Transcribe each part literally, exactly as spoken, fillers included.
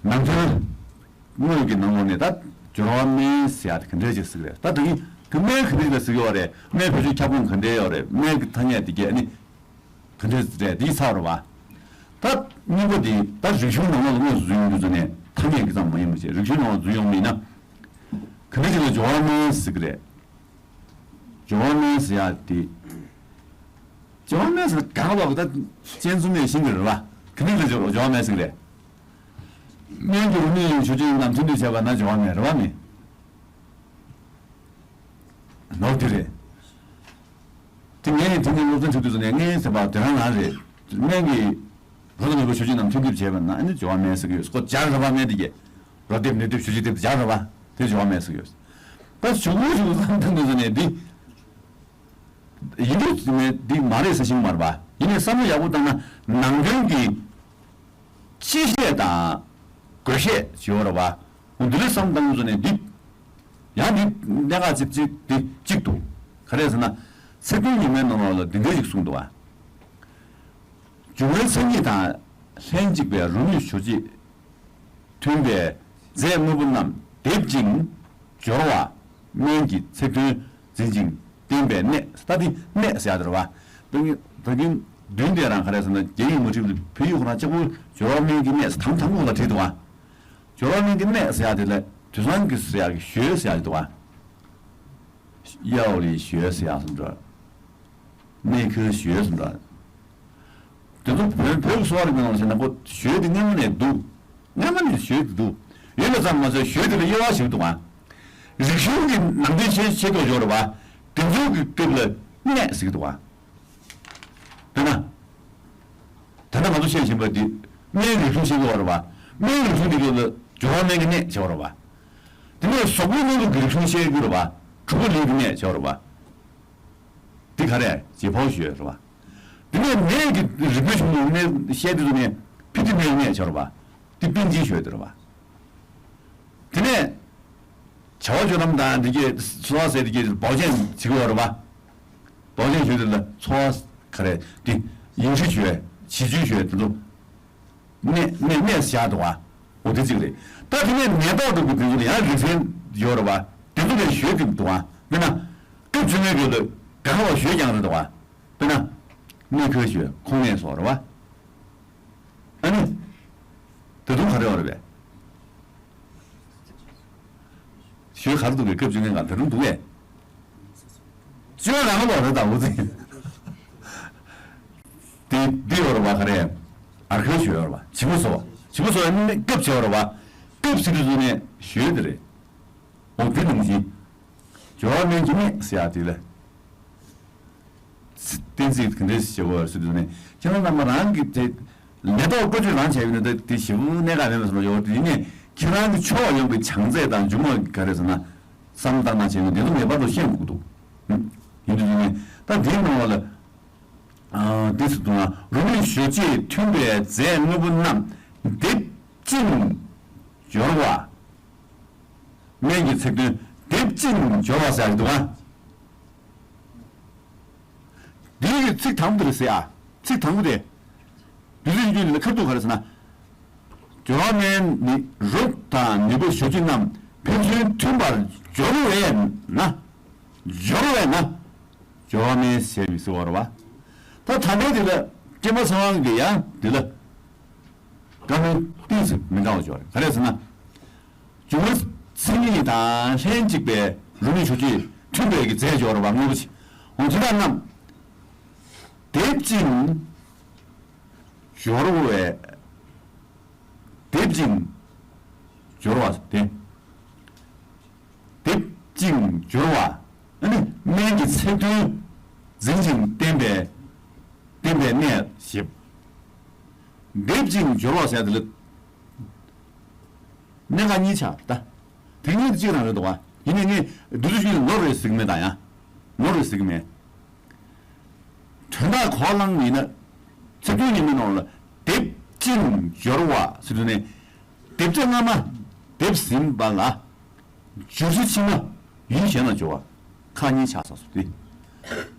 ནང་དོན། དངོས་ཀྱི་ནང་ལོགས་ནས་ད་སྦྱོར་བ་སྨན་ཟེར་ཡ་དེ་ག་འདྲས་ཅིག་ཟེར་གི་རེད། ད་དེ་གི་དེ་སྨན་ག་འདྲས་ལ་ཟེར་གི་ཡོད་རེད། སྨན་བེད་སྤྱོད་ཁྱབ་ཁོངས་ག་འདྲས་ཡོད་རེད། སྨན་གྱི་ཐ་སྙད་དེ་གས་ནི་ག་འདྲས་རེད། དེའི་ཚབ་རེད་བ། ད་གཉིས་པ་དེ་ད་རིག་གཞུང་ནང་ལོགས་ལ་དངོས་སུ་འཛུལ་ཡོང་དུས་ཙམ་ནས་ཐ་སྙད་ཀྱི་ཙམ་མ་ཡིན་པ་བྱས། རིག་གཞུང་ནང་ལོགས་འཛུལ་ཡོང་མིན་ན་ག་འདྲས་ཅིག་ལ་སྦྱོར་བ་སྨན་ཟེར་གི་རེད། སྦྱོར་བ་སྨན་ཟེར་ཡ་དེ། སྦྱོར་བ་སྨན་ཟེར་གང་ལོག་ད་གཅན་གཟན་ནས་ཤིང་གི་རེད་བ། ག་འདྲས་ལ་སྦྱོར་བ་སྨན་ཟེར་གི་རེད། སྨན་གྱི་རུ་མི་ཞོ་ཅིག་ནམ་ཐོན་དུས་བྱས་པ་ན་སྦྱོར་བ་སྨན་རེད་བ་མི། ནོར་དེ་རེད། དེ་ངས་དེ་ནས་སློབ་ཚན་ཁྲིད་དུས་སུ་ནས་ངས་ཟེར་བ་དེ་རང་རང་རེད། སྨན་གྱི་རོ་དང་ནུས་པ་ཞོ་ཅིག་ནམ་ཐོན་དུས་བྱས་པ་ན་ཨ་ནི་སྦྱོར་བ་སྨན་ཟེར་གི་ཡོད། ཁོ་སྦྱར་རེད་བ་སྨན་དེ་གས། རོ་འདེབས་ནུས་འདེབས་ཞོ་ཅིག་འདེབས་སྦྱར་རེད་བ། དེ་སྦྱོར་བ་སྨན་ཟེར་གི་ཡོད། ད་ཞུ་གུ་ཞུ་གུ་བསམ་བཏང་དུས་སུ་ནས་འདི། ཡིན་དུས་ནས་འདི་མ་རེད་ཟེར་ཤེས་ཀྱི་མ་རེད་པ། ཡིན་ནའི་བསམ་བློ་ཡག་པོ་བཏང་ན་ནང་དོན་གྱི་སྤྱི་བཤད་དང་དགོས་བཤད་བྱེད་འོ་རེད་པ། འོ་འདི་ལ་བསམ་བཏང་དུས་ནས་འདི་ཡང་འདི་གནད་འགག་ཅིག་ཅིག་འདི་གཅིག་འདུག་ག་རེ་ཟེར་ན། ཚིག་དོན་ཉི་མའི་ནང་ལོགས་ལ་འདི་འདྲ་ཞིག་གསུངས་འདུག་བ། འབྱུང་བའི་མཚན་ཉིད་དང་ལྷན་ཅིག་པའི་རོ་ནུས་ཞོ་གཅིག་མཐུན་པའི་རྫས་དངོས་པོ་རྣམས་འདེབས་ཅིང་སྦྱོར་བ་སྨན་གྱི་ཚིག་དོན་འཛིན་ཅིང་བསྟེན་པའི་གནད། ད་འདི་གནད་ཟེར་ཡ་དེ་རེད་བ། ད་གིན་ད་གིན་མདུན་དེ་རང་ག་རེ་ཟེར་ན་རྒྱ་ཡིག་མ་བྲིས་པར་བོད་ཡིག་ཁོ་རང་གཅིག་པུ་སྦྱོར་བ་སྨན་གྱི་གནད་ཟེར་དང་དང་པོ་ལ་བྲིས་འདུག་བ། སྦྱོར་བ་སྨན་གྱི་གནད་ཟེར་ཡ་དེ་ལ་དུས་སང་གི་ཟེར་ཡ་གི་ཞོལ་ཟེར་ཡ་དེ་འདུག་བ། 药理学ཟེར་ཡག་སོང་འདྲ། སྨན་ཁང་ཞོལ་སོང་འདྲ། དེ་ཚོ་བོད་བོད་ཀྱི་གསོ་བ་རིག་པའི་ནང་ལ་བྱས་ན་ཁོ་ཞོལ་དེ་སྔ་མ་ནས་འདུག་སྔ་མ་ནས་ཞོལ་དེ་འདུག་ཡོད་པ་ཙམ་མ་ཟད་ཞོལ་དེ་ལ་དབྱེ་བ་ཞིག་འདུག་ཨ། རིག་གཞུང་གི་ནང་དོན་ཆེ་ཆེ་མདོག་ཡོད་རེད་པ། དེ་ཚོ་གི་སྐབས་ལ་གནད་ཟེར་གི་འདུག་ཨ། དཔེར་ན། ད་ལྟ་ང་ཚོ་བཤད་བཞིན་པ་འདི་སྨན་རིག་གཞུང་ཞིག་ཡོད་རེད་བ། སྨན་རིག་གཞུང་འདི་ཚོ་ལ་སྦྱོར་བ་སྨན་གྱི་གནད་བྱེད་པ་རེད་བ། དེ་ནས་གཟུགས་པོའི་གནས་ལུགས་ཀྱི་རིག་གཞུང་བཤད་རྒྱུ་རེད་བ། དྲུག་པ་ལུས་ཀྱི་གནད་བྱེད་པ་རེད་བ། འདི་ག་རེ་解剖学རེད་བ། དེ་ནས་ནད་ཀྱི་རིག་པའི་གཞུང་ལུགས་ནས་བཤད་དུས་ནས་ཕི་ཏི་སྨན་གྱི་གནད་བྱེད་པ་རེད་བ། འདི་དཔེ་འཛིན་ཞུ་ཡ་དེ་རེད་བ། དེ་ནས། བྱ་བ་སྤྱོད་ལམ་དང་འདི་གའི་འཚོ་བ་ཟེར་འདི་གའི་保健བྱེད་ཀྱི་ཡོད་རེད་བ།保健ཞུ་དེ་ལ་འཚོ་བ་ག་རེ་འདི་饮食学 起居学དེ་ཚོ། གནད་གནད་གནད་བཞག་འདུག་བ། འོ་དེ་གཅིག་རེད། ད་དེ་ནས་ནད་རྟགས་འགྲོ་གི་དེ་ཚོ་ལ་ཡང་རིག་ཚན་ཡོད་རེད་བ། དེ་ཚོ་ལས་ཞུ་གི་འདུག་བ། དཔེར་ན། སྐབས་བཅོ་ལྔའི་རྒྱུད་ལ་གང་བ་ཞུ་ཀྱང་རེད་འདུག་བ། དཔེར་ན། སྨན་ཁང་ཞུ་ཁོང་ནད་སོགས་རེད་བ། ཨ་ནི། ད་དུང་ག་རེ་ཡོད་རེད་པས། ཞོལ་ག་རེ་འདུག་གས། སྐབས་བཅོ་ལྔའི་ནང་ད་དུང་འདུག་གས། བཅོས་རང་ལོག་རེད་ད་འུ་ཚིག་དེ་འདི་ཡོད་རེད་བ། ག་རེ། ཨར་ཁའི་ཞོལ་ཡོད་རེད་བ། བྱིས་པ་བཟོ་བ། བྱིས་པ་བཟོ་བའི་སྐབས་བྱེད་པ་རེད་བ། སྐབས་ཟེར་དུས་ཚོ་ནས་ཞོལ་དེ་རེད། འོ་དེ་ནང་བཞིན། སྦྱོར་བ་སྨན་གྱི་གནད་ཟེར་ཡག་དེ་ལ། གཏན་ཚིགས་ག་འདྲས་ཞེས་པ་ཟེར་དུས་ནས་ཁྱེད་རང་རྣམ་པ་རང་གི་དེ་ལས་ཐོག་བཀོལ་སྤྱོད་རང་བྱས་ཡོད་ན་ད་དེ་ཞེ་པོ་གནད་འགག་མེད་པ་བསམ་བློ་ཡོད་དེ་ཡིན་ནས་ཁྱེད་རང་གི་ཕྱོགས་ཡོང་གི་བྱང་ཚད་དང་འཇུག་ངོགས་ག་རེ་ཟེར་ན་བསམ་བཏང་ན་བྱས་ན་དེ་ཚོ་ངེས་པར་དུ་ཤེས་དགོས་ཀྱི་འདུག་ཡིན་དུས་ནས་ད་དེའི་ནང་ལ་དེ་ཚོ་དུ་ན་རོ་ནུས་ཞོ་གཅིག་མཐུན་པའི་རྫས་དངོས་པོ་རྣམས་འདེབས་ཅིང་སྦྱོར་བ། སྨན་གྱི་ཚིག་དོན་འདེབས་ཅིང་སྦྱོར་བ་ཟེར་གྱི་འདུག་ཨ། འདིའི་ཚིག་དང་པོ་དེ་རེད་ཟེར་ཨ། ཚིག་དང་པོ་དེ། འདི་ཚོ་ཡིན་རྒྱུ་ནི་ཁ་ཐུག་ག་རེ་ཟེར་ན། སྦྱོར་བ་སྨན་ནི་རོ་དང་ནུས་པ་ཞོ་གཅིག་རྣམས་ཕན་ཚུན་མཐུན་པར་སྦྱོར་བས་ན། སྦྱོར་བས་ན། སྦྱོར་བ་སྨན་ཟེར་མི་ཟེར་བ་རེད་བ། ད་ད་ལྟའི་འདི་ལ་ཀྱེ་མ་ཚེ་དབང་གིས་ཡང་འདི་ལ། བཀའ་མོལ་ཏོག་ཙམ་མི་འདྲ་བ་ཅིག་ཡོད་རེད། ག་རེ་ཟེར་ན། འབྱུང་བའི་མཚན་ཉིད་དང་ལྷན་ཅིག་པའི་རོ་ནུས་ཞོ་གཅིག་མཐུན་པའི་གི་རྫས་སྦྱོར་བ་དངོས་པོ་ཆེ། འོ་དེ་དག་རྣམས་འདེབས་ཅིང་སྦྱོར་བས། འདེབས་ཅིང་སྦྱོར་བ་སྟེ། འདེབས་ཅིང་སྦྱོར་བ། ཨ་ནི་སྨན་གྱི་ཚིག་དོན་འཛིན་ཅིང་བསྟེན་པའི་བསྟེན་པའི་གནད་ཞེས། འདེབས་ཅིང་སྦྱོར་བ་ཟེར་དེ་ལ། གནད་འགག་གཉིས་ཆགས་ད། དེ་གཉིས་གཅིག་རང་རེད་འདུག་བ། ཡིན་ནའི་ངས་འདི་ཚོ་ཞིག་ནོར་རེད་ཟེར་གི་མེད་ད་ཡང་། ནོར་རེད་ཟེར་གི་མེད། དོན་དག་གོ་བླངས་ཡིན་ན། ཚིག་དོན་ཉིན་མོའི་ནང་ལ་འདེབས་ཅིང་སྦྱོར་བ་ཟེར་དུས་ནས། འདེབས་རྩེ་སྔ་མ་འདེབས་ཟིན་པ་ལ། སྦྱོར་ཚུལ་ཕྱི་མ་ཡུལ་གཞན་ལ་སྦྱོར་བ། ཁག་གཉིས་ཆགས་སོང་སྟེ།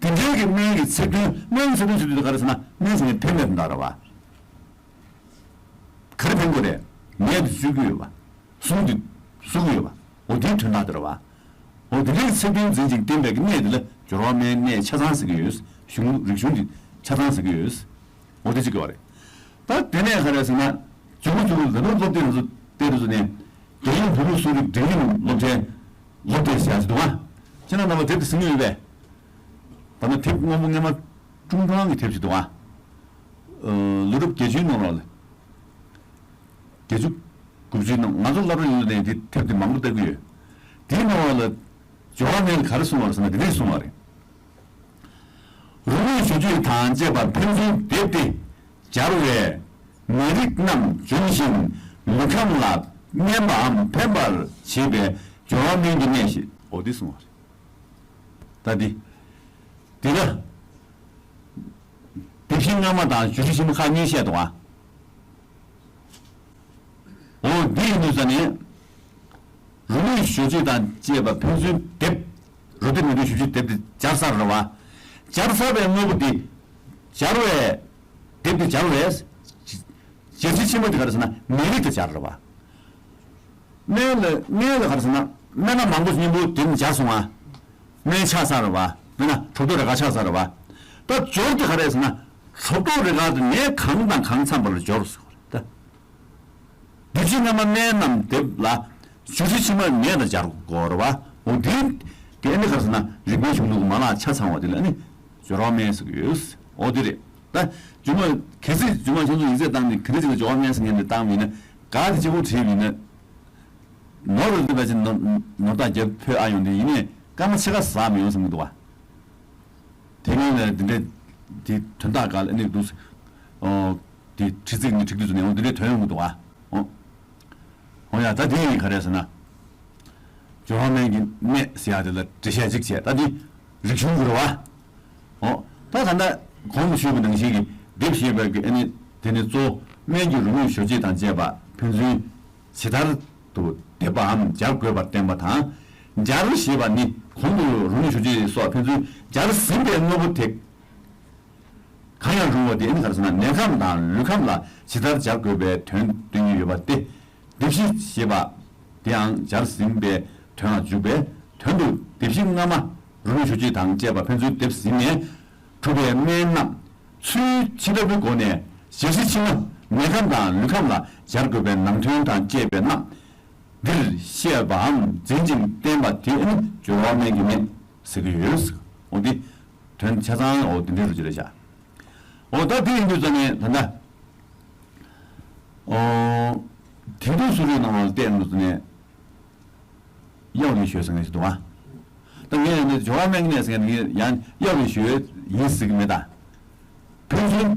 དེ་འདྲའི་གི་སྨན་གྱི་ཚིག་དོན་སྨན་གྱི་ཚིག་དོན་ཟེར་དུས་ག་རེ་ཟེར་ན་སྨན་ཟེར་ནས་ཕན་མེད་པ་འདྲ་རེད་བ། ག་རེ་ཕན་དགོས་རེད། ནད་དུ་བཅུག་གི་ཡོད་པ། ཟུངས་དེ་གསོག་གི་ཡོད་པ། འོ་དེའི་དོན་དག་དེ་རེད་བ། འོ་དེ་འདྲའི་ཚད་ལྡན་འཛིན་ཅིང་བསྟེན་པའི་གནས་དེ་ལ་སྦྱོར་བ་སྨན་གནས་ཆ་ཚང་ཟེར་གྱི་ཡོད། གཞུང་རིག་གཞུང་གི་ཆ་ཚང་ཟེར་གྱི་ཡོད། འོ་དེ་གཅིག་གི་བ་རེད། ད་དེ་ནས་ག་རེ་ཟེར་ན། མཇུག་མ་མཇུག་ལ་ད་དུང་སློབ་དེབ་རེ་ཚོ་བལྟས་དུས་ཚོ་ནས། རྒྱལ་ཡོངས་བོད་ལུགས་གསོ་རིག་འབྲིང་རིམ་སློབ་ཚན་སློབ་དེབ་ཟེར་ཡག་ཅིག་འདུག་ཨ། ཁྱེད་རང་རྣམ་པ་དེབ་དེ་གཟིགས་མྱོང་ཡོད་པས། ད་ནི་དེབ་སྔོན་པོ་སྔོན་མ་ཀྲུང་ཕང་གི་དེབ་ཅིག་འདུག་ཨ། ལོ་རབས་བརྒྱད་ཅུའི་ནང་ལོགས་ལ། བརྒྱད་ཅུ་དགུ་བཅུའི་ནང་ང་ཚོ་སློབ་གྲྭ་ཡོད་ནས་འདི་དེབ་དེ་མང་པོ་ལྟ་གི་ཡོད། དེའི་ནང་ལ་སྦྱོར་བ་སྨན་གྱིས་ག་རེ་གསུངས་པ་རེད་ཟེར་ན་འདི་འདྲས་གསུངས་པ་རེད། རོ་སྨན་ཞོ་བཅུད་དང་བཅས་པ་ཕན་ཚུན་བསྡེབས་ཏེ་སྦྱར་བས་ནད་རིགས་རྣམས་འཇོམས་ཤིང་ལུས་ཁམས་ལ་སྨན་པའམ་ཕན་པར་བྱེད་པའི་སྦྱོར་བ་སྨན་གྱི་གནས་ཞེས། འོ་འདི་གསུངས་པ་རེད། ད་འདི། འདི་ལ། དེབ་བཞི་སྔ་མ་དང་བཅུ་བཞི་ཕྱི་མ་ཁག་གཉིས་བཤད་འདུག་ཨ། འོ་འདི་ཡིན་དུས་ཙ་ནས། རོ་སྨན་ཞོ་བཅུད་དང་བཅས་པ་ཕན་ཚུན་བསྡེབས། རོ་བསྡེབས་ནད་དུག་ཞོ་བཅུད་བསྡེབས་ཏེ་སྦྱར་ཚར་རེད་བ། སྦྱར་ཚར་བའི་དངོས་པོ་འདི། སྦྱར་བས། བསྡེབས་ཏེ་སྦྱར་བས། སྦྱར་ཚུལ་ཕྱི་མ་འདི་ག་རེ་ཟེར་ན་ནད་རིགས་དང་སྦྱར་རེད་བ། སྨན་ལ་སྨན་ལ་ག་རེ་ཟེར་ན་སྨན་སྣ་མང་པོ་མཉམ་པོ་དེ་ནས་སྦྱར་སོང་ང་། སྨན་ཆགས་ཚར་བ། དཔེར་ན་གྲོད་ཐོག་རེག་བྱ་ཆགས་ཚར་བ། ད་སྦྱོར་དེ་ག་རེ་ཟེར་ན། གྲོད་ཐོག་རེག་བྱ་དེ་ནད་གང་དང་གང་འཚམ་པ་ལ་སྦྱོར་ཟེར་བ་རེད་ད། དེ་བཞིན་སྔ་མ་སྨན་རྣམས་བསྡེབས་ལ། བཅུ་བཞི་ཕྱི་མ་ནད་དང་སྦྱར་དགོས་རེད་བ། འོ་འདི། དེ་ནི་ག་རེ་ཟེར་ན་རིག་པའི་གཞུང་ལུགས་མ་ལག་ཆ་ཚང་བ་དེ་ལ་ནི་སྦྱོར་བ་སྨན་ཟེར་གྱི་ཡོད། འོ་དེ་རེད། ད་རྗེས་མ་གལ་སྲིད་རྗེས་མ་ཁྱེད་ཚོ་ཡིག་ཚད་བཏང་ནས་ག་འདྲ་ཅིག་ལ་སྦྱོར་བ་སྨན་ཟེར་མཁན་དེ་བཏང་བ་ཡིན་ན། ག་དེ་གཅིག་པོ་བྲིས་པ་ཡིན་ན། ནོར་རེ་འདུག་པ་ཅིག་ནོར་ནོར་རྟགས་བརྒྱབ་ཕོད་ཨ་ཡོང་དུས་ཡིན་ནའི་སྐར་མ་ཕྱེད་ཀ་ཟ་མི་ཡོང་བསམ་གྱི་འདུག་བ། དེ་ངས་ནས་འདི་འདྲའི་དེ་དོན་དག་ག་ལ་ཨ་ནི་འདུག་ཨོ། དེ་བྲིས་ཚིག་ནི་བྲིས་དུས་ཚོད་ནས་འོ་འདི་འདྲའི་དོན་ཡོང་གི་འདུག་ཨ། ཨོ། འོ་ཡ་ད་དེ་ཡིན་ག་རེ་ཟེར་ན། སྦྱོར་བ་སྨན་གྱི་གནས་ཟེར་ཡ་དེ་ལ་འགྲེལ་བཤད་ཅིག་བྱས། ད་འདི་རིག་གཞུང་གི་རེད་བ། ཨོ། ད་ད་ལྟ་གོང་དུ་ཞུས་པ་ནང་བཞིན་གྱི་སྡེབ་ཞེས་པའི་གི་ཨ་ནི་དེ་ནི་གཙོ་བོ་སྨན་གྱི་རོ་སྨན་ཞོ་བཅུད་དང་བཅས་པ་ཕན་ཚུན་ཇི་ལྟར་དུ་བསྡེབས་པའམ་སྦྱར་དགོས་པར་བསྟན་པ་དང་། སྦྱར་ཞེས་པ་ནི་གོང་དུ་རོ་སྨན་ཞོ་བཅུད་སོགས་ཕན་ཚུན་སྦྱར་ཟིན་པའི་དངོས་པོ་དེ་གང་ཡང་རུང་བ་དེ་ནི་ག་རེ་ཟེར་ན་ནད་ཁམས་དང་ལུས་ཁམས་ལ་ཇི་ལྟར་སྦྱར་དགོས་པའི་དོན་སྟོན་གྱི་ཡོད་པ་སྟེ། སྡེབ་བཞི་ཞེས་པ་དེའང་སྦྱར་ཟིན་པའི་དོན་ལ་འཇུག་པའི་དོན་དུ་སྡེབ་བཞི་སྔ་མ་རོ་སྨན་ཞོ་བཅུད་དང་བཅས་པ་ཕན་ཚུན་སྡེབ་ཟིན་ནས་གྲུབ་པའི་སྨན་རྣམས་ཚུལ་ཇི་ལྟ་བུའི་སྒོ་ནས་སྦྱར་ཟིན་ཕྱི་མ་ནད་ཁམས་དང་ལུས་ཁམས་ལ་སྦྱར་དགོས་པའི་ནང་དོན་དང་བཅས་པའི་རྣམས་འདིར་བཤད་པའམ་འཛིན་ཅིང་བསྟན་པ་དེ་ནི་སྦྱོར་བ་སྨན་གྱི་གནས་ཟེར་གྱི་ཡོད། འོ་འདི་དོན་ཆ་ཚང་འོ་འདི་འདྲའི་རུ་ཅི་རེད་བྱ། འོ་ད་དེ་ཡིན་དུས་ཙ་ནས་ད་ལྟ། ཨོ། དེང་དུས་གསོ་རིག་སྣང་བ་ལ་བལྟས་ནས་ནས། གཡའ་རིའི་ཞོལ་ཟེར་མཁན་ཞིག་འདུག་ཨ། ད་ངས་ནི་སྦྱོར་བ་སྨན་གྱི་གནས་ཟེར་མཁན་དེ་ཡང་གཡའ་རིའི་ཞོལ་ཡིན་ཟེར་གྱི་མེད་ད། ཕན་ཚུན་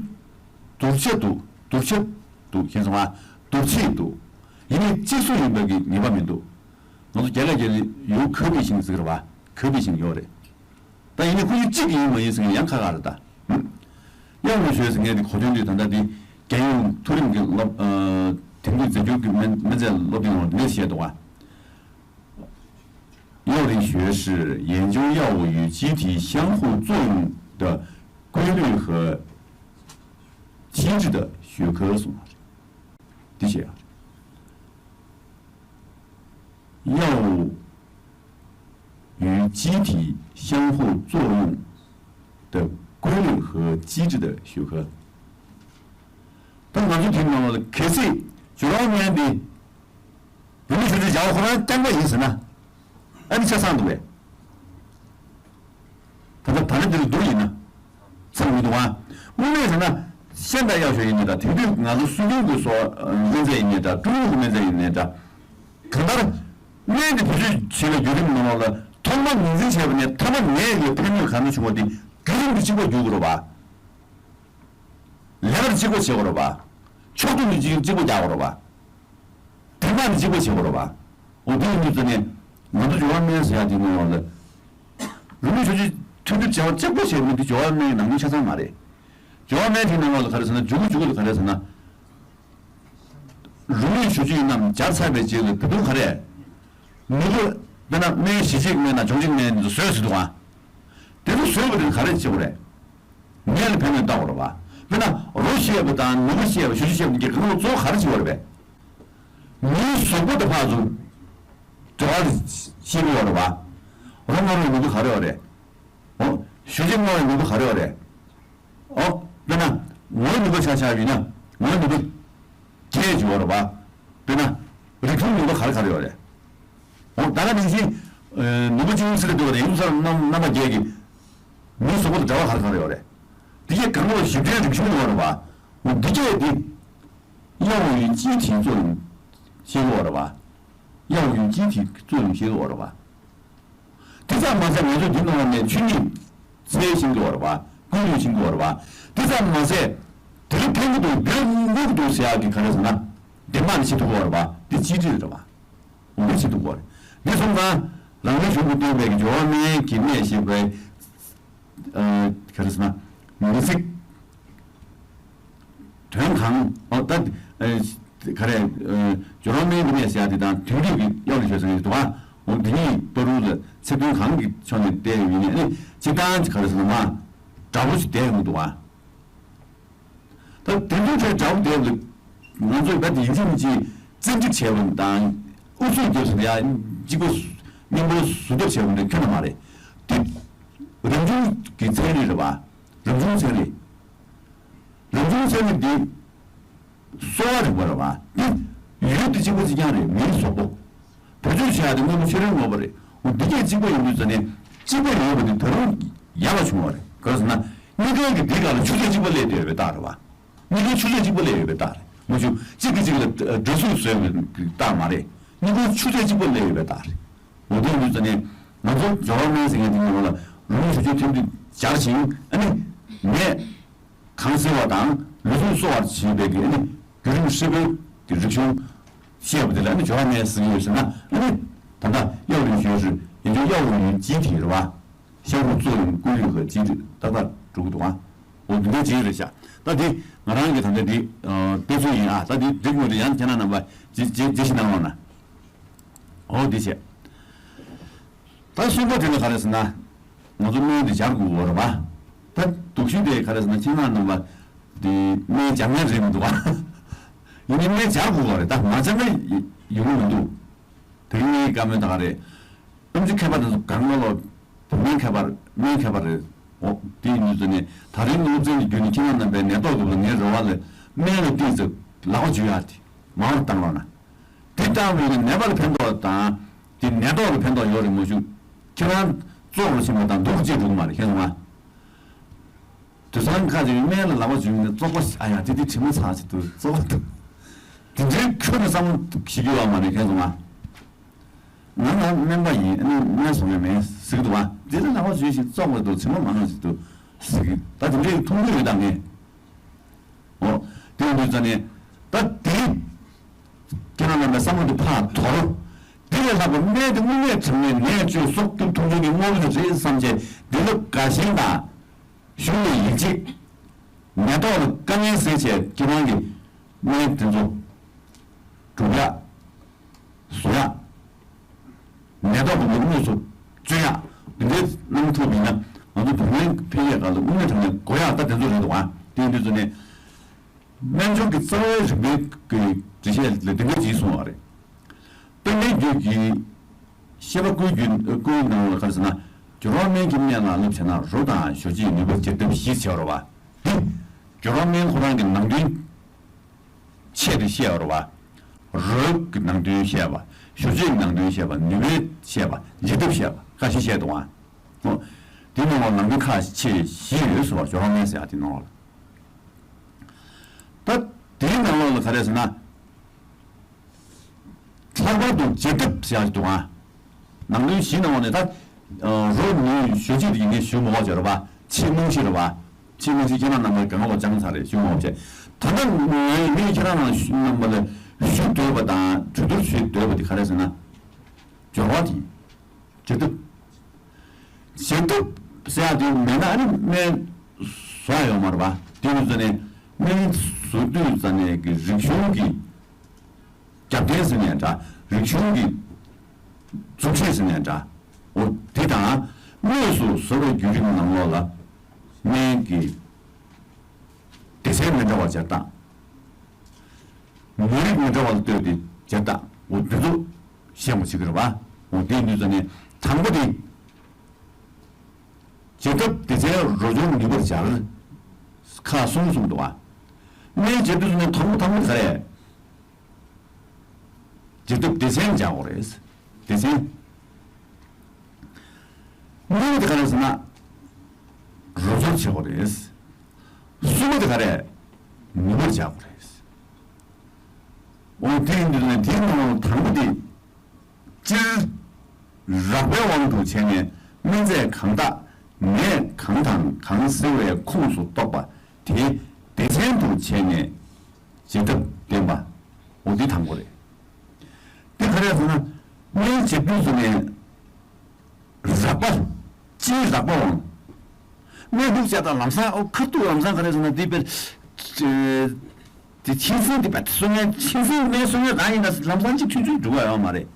དུར་བྱ་འདུག་དུར་བྱ་འདུག་ཤེས་སོང་ཨ། དུར་བྱེད་འདུག་ཡིན་ནའི་གཅིག་སུ་ཡིན་པ་གི་ངེས་པ་མི་འདུག་ང་ཚོ་རྒྱ་སྐད་ཀྱི་ཡུལ་ཁ་བི་ཤིང་ཟེར་གི་རེད་བ། ཁ་བི་ཤིང་ཡོད་རེད། ད་ཡིན་ནའི་ཁོ་གཉིས་གཅིག་ཡིན་མ་ཡིན་ཟེར་མཁན་ཡང་ཁག་ཁག་རེད་ད། གཡའ་རིའི་ཞོལ་ཟེར་མཁན་དེ་གོ་དོན་དེ་ད་ལྟ་དེ་རྒྱལ་ཡོངས་མཐོ་རིམ་གྱི་སློབ་ཨ། དེང་དུས་རྫས་འགྱུར་གྱི་སྨན་སྨན་རྫས་སློབ་སྟོན་ཡོང་བ་འདི་འདྲས་བཤད་འདུག་ག 药理学是研究药物与机体相互作用的规律和机制的学科 གསུངས་པ་རེད། འདི་བཤད་ཡ། 药物与机体相互作用的规律和机制的学科。 ད་ང་ཚོ་དེ་ནང་ལ་གལ་སྲིད་སྦྱོར་བ་སྨན་འདི་རོ་སྨན་ཞོ་བཅུད་སྦྱར་བ་ཁོ་རང་རྐྱང་པ་ཡིན་ཟེར་ན། ཨ་ནི་ཆ་ཚང་འདུག་གས། ད་ལྟ་བར་འདིར་འདུག་ཡིན་ན། ཚང་མི་འདུག་ཨ། དངོས་གནས་ཟེར་ན། ཤ་དང་གཡའ་ཞོལ་ཡིན་ནའི་འདྲ། དེང་དུས་ང་ཚོ་སྲོལ་རྒྱུན་གྱི་སོ་སྨན་རྫས་ཡིན་ནའི་འདྲ། ཀྲུང་ལུགས་ཀྱི་སྨན་རྫས་ཡིན་ནའི་འདྲ། གང་ལྟར། སྨན་དེ་བེད་སྤྱོད་བྱེད་པའི་བརྒྱུད་རིམ་ནང་ལོགས་ལ་ཐོག་མ་ངོས་འཛིན་བྱས་པ་ནས་མཐའ་མ་ནད་ཀྱི་ཕན་གནོད་ག་འདྲ་བྱུང་བ་དེ་བརྒྱུད་རིམ་དེ་གཅིག་པ་བརྒྱུད་དགོས་རེད་བ། ལས་ཀ་གཅིག་པ་བྱེད་དགོས་རེད་བ། ཕྱོགས་བསྡོམས་ནི་གཅིག་གཅིག་པ་རྒྱག་དགོས་རེད་བ། དེ་མ་ནི་གཅིག་པ་བྱེད་དགོས་རེད་བ། འོ་དེ་ཡིན་དུས་ཙ་ནས་ང་ཚོ་སྦྱོར་བ་སྨན་ཟེར་ཡ་དེ་ནི་ཡོང་ལ། རོ་སྨན་ཞོ་བཅུད་ཐུན་གཏུབ་བྱ་བ་གཅིག་པ་བྱེད་མི་དེ་སྦྱོར་བ་སྨན་གྱི་ནང་དོན་ཆ་ཚང་མ་རེད། སྦྱོར་བ་སྨན་དེའི་ནང་ལོགས་ལ་ག་རེ་ཟེར་ན་མཇུག་གུ་མཇུག་གུ་ལ་ག་རེ་ཟེར་ན། རོ་སྨན་ཞོ་བཅུད་རྣམས་སྦྱར་ཚར་བའི་རྗེས་ལ་ད་དུང་ག་རེ། ནུས་པ། དཔེར་ན་སྨན་ཞི་བྱེད་སྨན་དང་སྦྱོང་བྱེད་སྨན་དེ་ཚོ་ཟོས་ཟེར་འདུག་ག་དེ་ཚོ་ཟོས་པ་དེ་ག་རེ་བྱེད་དགོས་རེད། ནད་ལ་ཕན་གནོད་བལྟ་དགོས་རེད་བ། དཔེར་ན་རོ་བཤད་པ་དང་ནུས་པ་བཤད་པ་ཞོ་བཅུད་བཤད་པ་དེ་གང་ལ་གཙོ་བོ་ག་རེ་བྱེད་དགོས་རེད་པས། མིའི་གཟུགས་པོ་དང་ཕར་ཚུར་འབྲེལ་བ་ཤེས་ཀྱི་ཡོད་རེད་བ། རོ་མངར་བའི་ནུས་པ་ག་རེ་ཡོད་རེད། ཨོ། ཞོ་ཕྱེ་མངར་བའི་ནུས་པ་ག་རེ་ཡོད་རེད། ཨོ། དཔེར་ན། ངོའི་ནུས་པ་ཆ་བཞག་ཡིན་ན། ངོའི་ནུས་པ་བརྒྱད་ཅིག་ཡོད་རེད་བ། དཔེར་ན། རིགས་མཐུན་ནུས་པ་ག་རེ་ག་རེ་ཡོད་རེད། ཨོ། ད་ག་ནང་བཞིན། ཨ། ནུས་པ་གཅིག་པུ་ཟེར་ལ་འདུག་བ་དེ་ཡིན་ས་རྣམ་རྣམ་པ་བརྒྱད་ཀྱི། མིའི་གཟུགས་པོ་དང་འབྲེལ་བ་ག་རེ་ག་རེ་ཡོད་རེད། འདི་གས་གང་ག་ལ་ཞིབ་ཕྲའི་རིག་གཞུང་ཡོད་རེད་བ། འོ་འདི་གས་འདི། 要有机体作用ཤེས་ཀྱི་ཡོད་རེད་བ། 要有机体作用ཤེས་ཀྱི་ཡོད་རེད་བ། དེ་ཙམ་མ་ཟད་ང་ཚོས་འདི་ནང་ནས་ཆོས་ཉིད་ཚད་ཤེས་ཀྱི་ཡོད་རེད་བ། ཀུན་ཡོད་ཤེས་ཀྱི་ཡོད་རེད་བ། དེ་ཙམ་མ་ཟད། དེ་ལ་ཕན་གྱི་འདུག་འདིར་དངོས་ཀྱི་འདུག་ཟེར་ཡག་གི་ག་རེ་ཟེར་ན། བདེན་དཔང་ནི་བྱེད་ཐུབ་ཀྱི་ཡོད་རེད་བ། འདི་གཅིག་སྒྲིལ་རེད་བ། འོ་འདི་བྱེད་ཐུབ་ཀྱི་ཡོད་རེད། འདི་སོང་ཙང་། རང་རེའི་གཞུང་གིས་བཏོན་པའི་གི་སྦྱོར་བ་སྨན་གྱི་གནད་ཞེས་པའི། ཨ། ག་རེ་ཟེར་ན། མི་ཚིག་དོན་གང་། ཨོ་ད། ཨ། ག་རེ། ཨ། སྦྱོར་བ་སྨན་གྱི་གནད་ཟེར་ཡ་དེ་དང་དོན་བསྡུས་ཀྱི་གཡོག་ལ་བྱོས་ཟེར་གྱི་འདུག་བ། འོ་འདི་གཉིས་བར་དུ་ལ་ཚིག་དོན་གང་གི་ཕྱོགས་ནས་བལྟས་ཡོད་ཡིན་ནའི་ཨ་ནི་སྤྱིར་བཏང་ག་རེ་ཟེར་ན་མ། འདྲ་པོ་ཞིག་བསྡད་ཡོང་གི་འདུག་བ། ད་དེ་ཚོའི་གྲས་འདྲ་པོ་བསྡད་ཡོད་ལ། ང་ཚོས་ད་དེ་ཡིན་གཅིག་མིན་གཅིག་བཙན་ཁྲིད་བྱས་པ་དང་། ཨུ་ཚུགས་རྒྱབ་ཟེར་ཡ་གཅིག་པ་གཉིས་པ་ཟུར་ཐབས་བྱས་པ་འདྲ་ཁྱོན་ནས་མ་རེད། དེ་རང་བྱུང་གི་ཚན་རིག་རེད་བ། རང་བྱུང་ཚན་རིག་རང་བྱུང་ཚན་རིག་འདི་གསོ་བ་རིག་པ་རེད་བ། འདི་ཡུལ་དེ་གཅིག་པ་གཅིག་རྐྱང་རེད། མིའི་གཟུགས་པོ། བེད་སྤྱོད་བྱེད་ཡག་དེ་དངོས་པོ་ཆེ་རིང་ངོ་མ་རེད། འོ་འདི་གས་གཅིག་པ་ཡིན་དུས་ཙ་ནས་གཅིག་པ་ཡོད་པ་དེ་ད་རུང་ཡག་པ་བྱུང་བ་རེད། ག་རེ་ཟེར་ན་དངུལ་རྐྱང་གི་འདི་སྒང་ལ་ཆུ་ཚད་གཅིག་པ་སླེབས་བསྡད་ཡོད་པའི་རྟགས་རེད་བ། དངུལ་རྐྱང་ཆུ་ཚད་གཅིག་པ་སླེབས་ཡོད་པའི་རྟགས་རེད། མ་གཞི་གཅིག་གིས་གཅིག་ལ་འདྲ་གཟུགས་བཟོས་པའི་རྟགས་མ་རེད། དངུལ་རྐྱང་ཆུ་ཚད་གཅིག་པ་སླེབས་ཡོད་པའི་རྟགས་རེད། འོ་དེ་ཡིན་དུས་ཙ་ནས་ང་ཚོ་སྦྱོར་བ་སྨན་ཟེར་མཁན་དེ་ནང་ལ་རུམ་ཞབས་ཞུ་ཐེམ་ཐེམ་སྦྱར་ཞིང་ཨ་ནི་ནད། གང་སེལ་བ་དང་ལུས་ཟུངས་གསོ་བར་བྱེད་པའི་གི་ཨ་ནི་བརྒྱུད་རིམ་ཧྲིལ་པོའི་གི་རིག་གཞུང་བཤད་པ་དེ་ལ་ཨ་ནི་སྦྱོར་བ་སྨན་ཟེར་གྱི་ཡོད་ཟེར་ན་ཨ་ནི་ད་ལྟ་药理学是研究药物与机体རེད་བ། 相互作用规律和机制ཏག་ཏག་འགྲོ་གི་འདུག་ཨ། འོ་འདི་འདྲའི་བྱེད་ཀྱི་རེད་ཤག་ད་འདི་ང་རང་གི་ད་ལྟ་འདི་དཔེ་མཚོན་ཡིན་ཨ། ད་འདི་འགྲིག་མ་འགྲིག་ཡང་ཁྱེད་རང་རྣམ་པ་ཇི་ཇི་ཇི་ཞིག་གནང་རོགས་གནང་། འོ་འདི་བྱས། ད་གསུམ་པ་དེ་ནི་ག་རེ་ཟེར་ན། ང་ཚོ་སྨན་དེ་སྦྱར་དགོས་པ་རེད་པ། ད་སྡུག་ཤོས་དེ་ག་རེ་ཟེར་ན་ཁྱེད་རང་རྣམ་པ་དེ་སྨན་སྦྱར་མཁན་རེད་མི་འདུག་པ། ཡིན་ནའི་སྨན་སྦྱར་དགོས་པ་རེད། ད་མ་སྦྱར་ན་ཡོང་གི་མི་འདུག་དེ་རིང་ངའི་བཀའ་མོལ་ད་ག་རེད། ཨེམ་ཆི་མཁས་པ་དེ་ཚོ་གང་ག་ལོ། བོད་སྨན་མཁས་པ་སྨན་མཁས་པ་རེད། འོ་དེ་ཡིན་དུས་ཙ་ནས་ད་རིང་སློབ་ཚན་གྱི་བརྒྱུད་ནས་ཁྱེད་རང་རྣམ་པའི་ནད་ཐོག་གི་ལ་ངའི་རེ་བ་ལ་སྨན་ལ་བལྟས་ཚེ་ལག་པ་འཇུ་ཡག་དེ་མང་བ་བཏང་རོགས་གནང་། དེ་བཏང་བས་ནི་ནད་པ་ལ་ཕན་ཐོགས་དང་། དེ་ནད་ཐོག་ལ་ཕན་ཐོགས་ཡོད་རེད་མ་གཞི། ཁྱེད་རང་བཙོག་རུ་ཕྱིན་པ་དང་སྡུག་རུ་སྐྱེ་འགྲོ་གི་མ་རེད་ཤེས་སོང་ང་། དུས་སང་ཁ་ཅིག་སྨན་ལ་ལག་པ་འཇུས་ནས་བཙོག་པ་ཨ་ཡ་དེ་དེ་དྲི་མ་ཚ་ཅིག་འདུག་བཙོག་པ་འདུག་དེ་འདྲའི་ཁྱོན་ནས་བསམ་བློ་ཞིག་ཡོད་པ་མ་རེད་ཤེས་སོང་ང་། ང་ང་སྨན་པ་ཡིན་ཨ་ནི་སྨན་བཟོ་མཁན་མེད་ཟེར་གི་འདུག་བ། དེ་ལ་ལག་པ་འཇུས་ཤིག་བཙོག་པ་འདུག་དྲི་མ་མང་ང་ཅིག་འདུག་ཟེར་གི་ད་དེ་འདྲའི་མཐོང་གི་ཡོད་ད་ངས། འོ། དེ་ཡིན་དུས་ཙ་ནས། ད་དེ། ཁྱེད་རང་རྣམ་པའི་བསམ་བློ་དེ་ཕར་དོར། དེ་ལས་ལྷག་པའི་སྨན་དེ་དངོས་གནས་དྲང་གནས་ནད་བཅོས་སྲོག་སྐྱོབ་ཐུབ་མཁན་གྱི་དངོས་པོ་དེ་རེད་བསམ་བྱས་འདི་ལ་དགའ་ཞེན་དང་། གཞུང་ལ་ཡིད་ཆེས། ནད་ཐོག་ལ་དཀའ་ངལ་སེལ་བྱས་ཁྱེད་རང་གི་སྨན་དེ་ཚོ། སྒྲུབ་ཡག་བཟོ་ཡག་ནད་ཐོག་གི་ལུགས་དངོས་སུ་བཅོས་ཡག་འདི་འདྲའི་གནང་ཐུབ་པ་ཡིན་ན་ང་ཚོ་བོད་སྨན་འཕེལ་རྒྱས་སྒང་ལ་དངོས་གནས་དྲང་གནས་དགོས་ཡག་ད་དེ་ཚོ་རེད་འདུག་ཨ། དེ་ཡིན་དུས་ཙ་ནས་སྨན་སྦྱོར་གྱི་རྩ་བའི་རིམ་པའི་གི་འགྲེལ་བཤད་ལ་འདི་འདྲ་ཅིག་གསུངས་པ་རེད། དཔལ་ལྡན་རྒྱུད་ཀྱི་བཤད་པ་བསྐུལ་རྒྱུད་བསྐུལ་ནང་ལ་ག་རེ་ཟེར་ན། སྦྱོར་བ་སྨན་གྱི་སྨན་ལ་བསླབ་བྱས་ན་རོ་དང་ཞོ་བྱེད་ནུས་པ་བྱེད་ཐབས་བཞི་བྱས་པ་རེད་བ། འདི་སྦྱོར་བ་སྨན་ཁོ་རང་གི་ནང་དོན། ཆེད་དུ་བཤད་པ་རེད་བ། རོའི་གི་ནང་དོན་བཤད་པ། ཞོ་བྱེད་ཀྱི་ནང་དོན་བཤད་པ། ནུས་པའི་བཤད་པ། འབྱེད་ཐབས་བཤད་པ་ཁ་ཤས་བཤད་འདུག་ཨང་། ཨོ། དེ་ནང་ལ་ནང་དོན་ཁག་ཆེ་བཞི་ཡོད་ཟེར་བ་སྦྱོར་བ་སྨན་ཟེར་ཡ་དེ་ནང་ལ། ད་དེའི་ནང་ལོགས་ལ་ག་རེ་ཟེར་ན། ལྷག་པར་དུ་འབྱེད་ཐབས་ཟེར་ཡ་ཞིག་འདུག་ཨང་། ནང་དོན་བཞི་ནང་ལོགས་ནས་ད། རོ་ནུས་ཞོ་བྱེད་དེ་ཡིན་ནའི་ཞུ་མ་དགོས་ཅེས་རེད་བ། ཕྱི་རྨང་གཞི་རེད་བ། ཕྱི་རྨང་གཞི་ཁྱེད་རང་རྣམ་པ་གང་ལ་སྦྱངས་ཚར་རེད་ཞུ་མ་དགོས་ཅེས། ད་ལྟ་ངས་ངས་ཁྱེད་རང་རྣམས་ལ་ཞུ་འདོད་པ་དང་གྲོས་བསྡུར་ཞུ་འདོད་པ་དེ་ག་རེ་ཟེར་ན། སྦྱོར་བ་དེ། བྱེད་ཐབས། བྱེད་ཐབས་ཟེར་ཡ་དེ་མེད་ན་ཨ་ནི་སྨན་བཟོ་ཡ་ཡོད་མ་རེད་པ། དེ་ཡིན་ཙང་ནས་སྨན་བཟོ་དུས་ཙང་ནས་ཀྱི་རིག་གཞུང་གི་རྒྱབ་རྟེན་ཟེར་ནའི་འདྲ། རིག་གཞུང་གི་མཛུབ་ཁྲིད་ཟེར་ནའི་འདྲ། འོ་དེ་དང་དངོས་སུ་བཟོ་བའི་བརྒྱུད་རིམ་ནང་ལོགས་ལ་སྨན་གྱི་སྡེ་ཚན་མི་འདྲ་བ་སྦྱར་སྟངས། མི་རིགས་མི་འདྲ་བ་ལ་ལྟོས་ཏེ་ བྱེད་སྟངས་འོ་འདི་ཚོ་ཤེས་དགོས་བྱེད་ཀྱི་རེད་བ། འོ་དེ་འདི་ཚོ་ནས་དང་པོ་དེ། བྱེད་ཐབས་སྡེ་ཚན་རོ་སྦྱོང་ནུས་པར་སྦྱར། ཁག་གསུམ་གསུམ་འདུག་བ། སྨན་བྱེད་དུས་ནས་དང་པོ་དང་པོ་ག་རེ། བྱེད་ཐབས་སྡེ་ཚན་སྦྱར་དགོས་རེད། སྡེ་ཚན། གཉིས་པ་དེ་ག་རེ་ཟེར་ན། རོ་སྦྱོང་བྱེད་དགོས་རེད། གསུམ་པ་དེ་ག་རེ། ནུས་པར་སྦྱར་དགོས་རེད། འོ་དེ་ཡིན་དུས་ནས་དེའི་ནང་ལ་དང་པོ་དེ། སྤྱིར། རགས་པའི་དབང་དུ་བྱས་ནས་སྨན་རྫས་གང་དག་ནད་གང་དང་གང་སེལ་བའི་ཁོངས་སུ་གཏོགས་པ་དེ་སྡེ་ཚན་དུ་བྱས་ནས་བྱེད་ཐབས་བསྟན་པ། འོ་འདི་དང་པོ་རེད། འདི་ག་རེ་ཟེར་ན། སྨན་བྱེད་དུས་སུ་ནས་རགས་པ། སྤྱིའི་རགས་པ་དབང་། སྨན་ལུགས་བྱ་དང་ལམ་སང་ཨོ་ཁ་ཐུག་ལམ་སང་ག་རེ་ཟེར་ན་འདི་དཔེར། དེ་ཆིན་སིན་དེ་པ་སོ་ངན་ཆིན་སིན་སྨན་སོ་ངན་རང་ཡིན་ན་ལམ་སང་གཅིག་ཐུན་ཚོད་འགྲོ་བ་ཡོད་མ་རེད།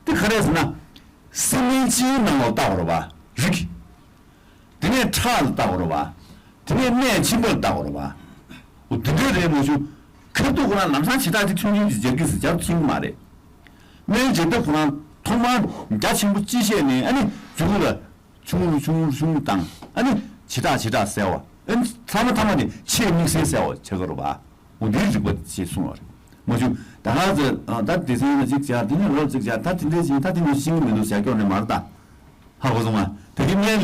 དེ་ག་རེ་ཟེར་ན། སྲིན་མིན་སྤྱིའི་ནང་ལ་བལྟ་དགོས་རེད་བ། རིགས། དེ་ནས་ཁྲག་ལ་བལྟ་དགོས་རེད་བ། དེ་ནས་གནས་ཆེན་པོ་ལ་བལྟ་དགོས་རེད་བ། འོ་དེ་འདྲ་རེད་མ་བྱུང་། ཁ་ཐུག་ཁོ་རང་ལམ་སང་བྱེ་བྲག་གཅིག་ཐུན་ཚོད་ཅིག་སྦྱར་གྱི་ཟེར་སྦྱར་ཕྱིན་གྱི་མ་རེད། སྨན་བྱེད་ཐབས་ཁོ་རང་ཐོག་མར་རྒྱ་ཆེན་པོ་གཅིག་བཤད་ནས་ཨ་ནི་མཇུག་ལ། ཆུང་རུ་ཆུང་རུ་ཆུང་རུ་བཏང་། ཨ་ནི་བྱེ་བྲག་བྱེ་བྲག་གསལ་བ། ཨ་ནི་ཐ་མ་ཐ་མ་ནི་ཆེས་དམིགས་བསལ་གསལ་བ་བྱེད་དགོས་རེད་བ། འོ་འདིའི་རིགས་པ་ཞེས་གསུངས་པ་རེད། མ་བྱུང་ད་ག་ཚོད་ད་སྡེ་ཚན་ལ་གཅིག་བྱ། དེ་ནས་རོ་གཅིག་བྱ། ད་དེ་འདྲའི་ཞིག་ད་དེ་ནས་ཤིང་གི་མི་འདུག་བྱ་སྐྱོར་ནས་མར་ད། ཧ་གོ་སོང་ང་། ད་གིན་སྔོན་